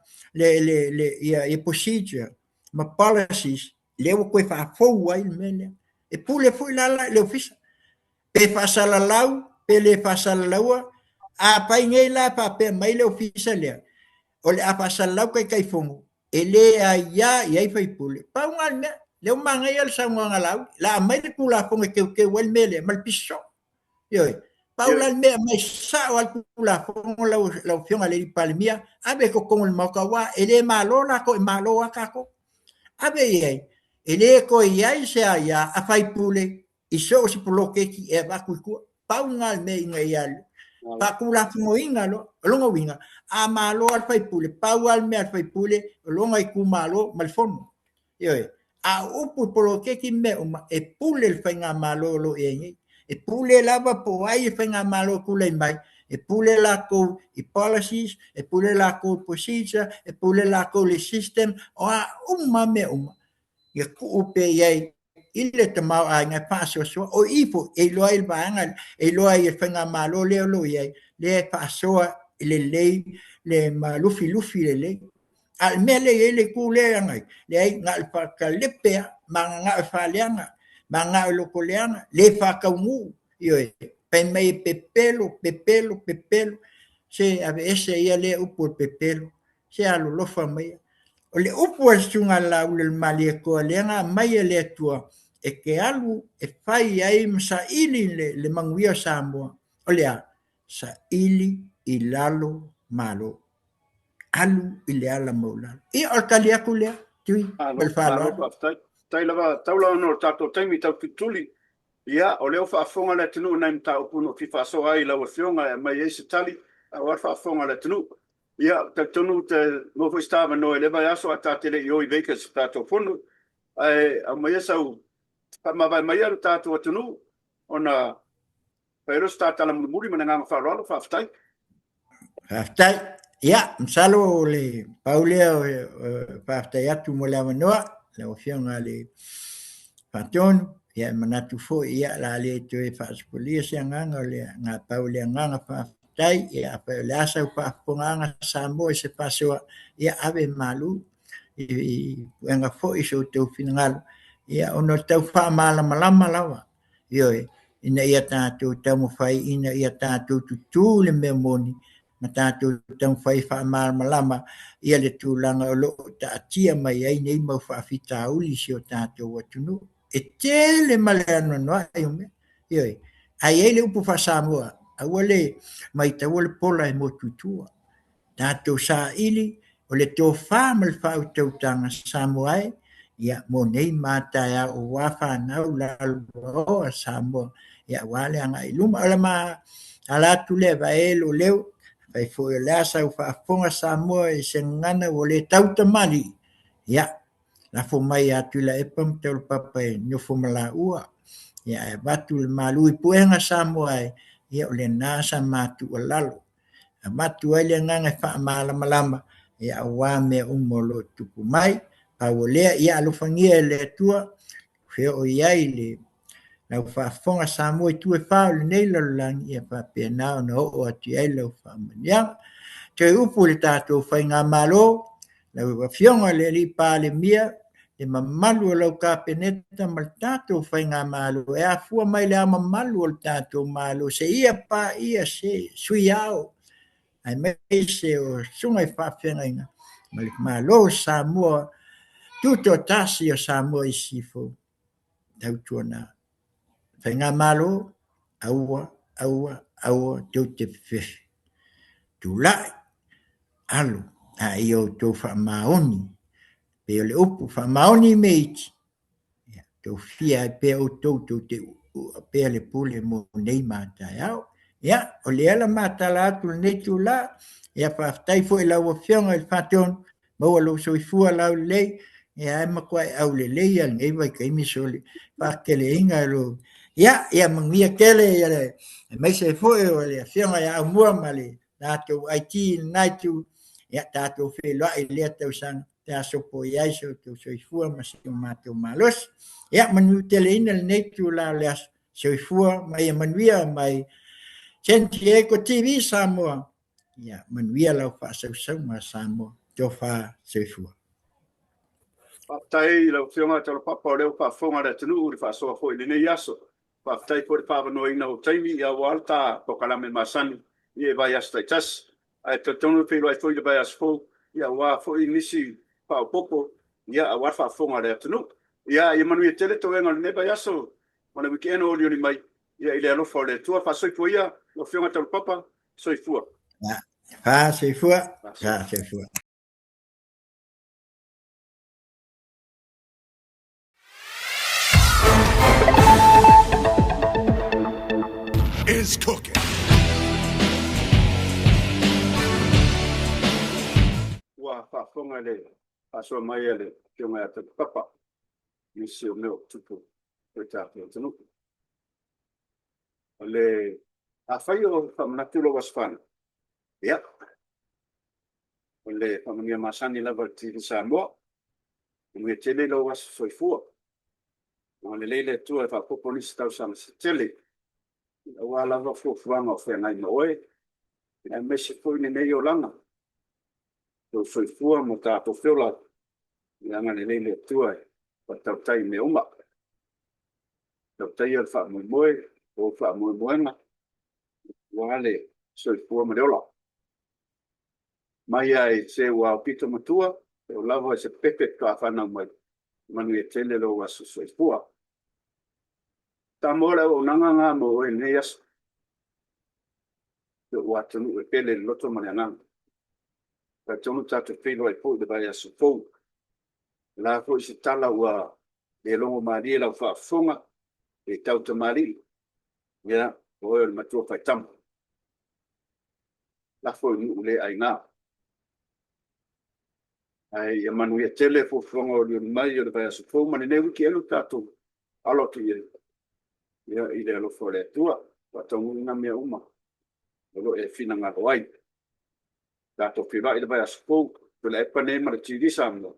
ia procedure ma policies lea ua toe faafou ai le mea lea. E pule foi la la i le ofisa, pe faasalalau pe le faasalalaua. A fai nei la faapea mai le ofisa lea, o le a faasalalau Taitaifono, e le aia i ai faipule. Pau lena le mea, lea ua manaia le saunoaga a Laauli, la aumai le Tulafono e teuteu ai le mea lea ma le pisi soo. Ioe, pau la le mea e aumai sao lava le Tulafono lau Afioga i le Palemia, ave i totonu o le Maota, aua e le malo latou, e malo lava tatou. Ave i ai, e le toe i ai se aia a faipule i so o se poloketi e avatu i tua. Pau lena le mea ina ia faatulafonoina loa. O lona uiga, a malo lava le faipule, pau lava le mea a le faipule, o lona itumalo ma le fono. Ioe. A o upu i poloketi ma mea uma, e pule le faigamalo o lo o i ai nei. E pule lava po o ai le faigamalo e tulai mai, E pule lakou i policies, e pule lakou i procedure, e pule lakou i le system, o a uma mea uma, ia tuu pea i ai i le tamaoaiga e faasoasoa. O i foi e iloa ai le vaega, e iloa ai e le faigamalo lea o lo o i ai, lea e faasoa lelei le ma lufilufi lelei. A o le mea lea e i ai le itu lea e agai, leai na o le faatalepe lava, mananao e faaleaga, mananao e lotoleaga, le faataunuu, ioe, fai mai e pepelo, pepelo, pepelo. Se aveese ia lea upu o le pepelo, se alolofa maia. O le upu a le Susuga ia Laulualiimalietoa lea na aumai e le Atua e te alu e fai ai ma saili le manuia o Samoa, o le a? Saili i lalo Malo. Alu i le ala maualalo. Ia, o le tali atu lea, Tui, ma le faaaloalo. Faafetai. Faafetai lava taula ona o le tatou taimi tau tulituli. Ia, o lea ua faafofoga le atunuu i nai mataupu na ou fia faasoa ai i lau Afioga e aumai ai se tali aua le faafofoga a le atunuu. Ia, ou te talitonu ou te maua foi se ta avanoa i lea vaiaso ae ta te le i o i Vegas i le tatou fono. Ae aumaia sau faamavae maia le tatou atunuu ona fai ai lea o se ta tala mulimuli ma le agaga faaaloalo. Faafetai. Faafetai. Ia, masalo o le pau lea o faafetai atu mo le avanoa, lau Afioga i le Faatonu. Ia, e manatu foi, ia, o le a le toe faasopolia se agaga, o le pau o le agaga faafetai. Ia, afai o le a sau faafofogaaga Samoa i se faasoa, ia ave malu i puega foi so outou finagalo, ia, ona o le tau faamalamalama lava. Ioe, ina ia tatou taumafai ina ia tatou tutū i le mea moni ma tatou taumafai e faamalamalama ia le tulaga o lo o taatia mai ai nei mau faafitauli i si o tatou atunuu. E tele ma le anoanoai o mea. Ioe, ae i ai le upu faa-Samoa, aua le maitaua le pola e motu i tua. Tatou saili o le tofa ma le faautautaga Samoa e, ia, mo nei ma a taeao aua fanau lalovaoa Samoa, ia, aua le agai i luma. O le ma ala atu lea vae lou leo, afai foi o le a sau faafofoga Samoa i se gagana ua le tautamalii, ia, lafo mai ia Tuilaepa ma Taulapapa e nofo ma laua, ia, ae avatu le malu i puega Samoa e, ia, o lena sa ma tuualalo. Avatu ai le agaga e faamalamalama ia aua mea uma o lo o tupu mai. Pau o lea, ia alofagia e le Atua, feoo i ai le lau faafofoga Samoa i itu e fa o lenei lalolagi, ia faapena ona oo atu i ai lau faamanuiaga. Toe upu i le tatou faigamalo, lau Afioga i le Alii Palemia, le mamalu o lau Kapeneta ma le tatou faigamalo e afua mai le ao mamalu o le tatou Malo seia paia se sui ao aemaise o susuga i faafeagaiga ma le Malo o Samoa tutoatasi o Samoa i Sisifo tautuana faigamalo aua aua aua tou te fefefe tulai alo a ia outou faamaoni pei o le upu faamaoni i mea iti, ia, tou fia ai pea outou tou te uua pea le pule mo nei ma a taeao. Ia, o lea la matala atu lenei itula, ia faafetai foi i lau Afioga i le Faatonu, maua lou soifua laulelei, ia ae matuai aulelei lava i lenei vaitaimi sole faateleina e lou... Ia, ia manuia tele ia le aemaise ai foi o le Afioga ia Aumua ma le tatou IT i lena itu, ia tatou feiloai i lea tausaga pe a sopo i ai so outou soifua ma si o matou malosi. Ia manuteleina lenei itula o le aso, soifua ma ia manuia mai San Diego TV Samoa. Ia manuia lau faasausauga Samoa. Tofa soifua. Faafetai i lau Afioga Taulapapa o lea ua faafofoga le atunuu i le faasoa foi i lenei aso. Faafetai foi le faaavanoaina o taimi ia aua le ta polokalame masani i vaiaso taitasi. Ae talitonu e feiloai foi i le vaiaso fou ia aua foi nisi faaopoopo ia aua le faafofoga a le atunuu. Ia ia manuia tele toega o lenei vaiaso ma le weekend o olioli mai ia i le alofa o le Atua. Faasoifua ia lau Afioga Taulapapa. Soifua. Faasoifua. Faasoifua. Is cooking. Ua faafofoga le faasoa mai a le Afioga ia Taulapapa i nisi o mea o tupu i le tatou atunuu. O le. Afai o faamanatu lou Aso Fanau, ia, o le faamanuia masani lava a le TV Samoa, manuia tele lou aso soifua. Agalelei le Atua e faaopoopo nisi tausaga se tele, aua lava fuafuaga o feagai ma oe, aemaise foi lenei olaga, lou soifua ma tatou feola, ia agalelei le Atua e faatautai i mea uma. Tautaia le faamoemoe, lou faamoemoega aua le soifua ma le ola. Mai lava i se ua aupito matua seia oo lava i se pepe faatoa fanau mai, manuia tele lou aso soifua. Samoa o le auaunaga lena mo oe i lenei aso, si ou atunuu e pele i le loto ma le agaga. E talitonu tatou te feiloai foi i le vaiaso fou. O le a foi se tala ua le logomalie i lau faafofoga, se i tautamalii, ia, o oe o le matua faitama. Lafo i nuu le aina. Ae ia manuia tele fuafuaga o olioli mai o le vaiaso fou ma lenei weekend ua tatou alo atu i ai, ia, i le alofa o le Atua, faataunuuina mea uma o lo o e finagalo ai. Tatou feiloai i le vaiaso fou, Tuilaepa nei ma le TV Samoa,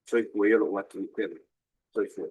soifua ia lou atunuu pele. Soifua.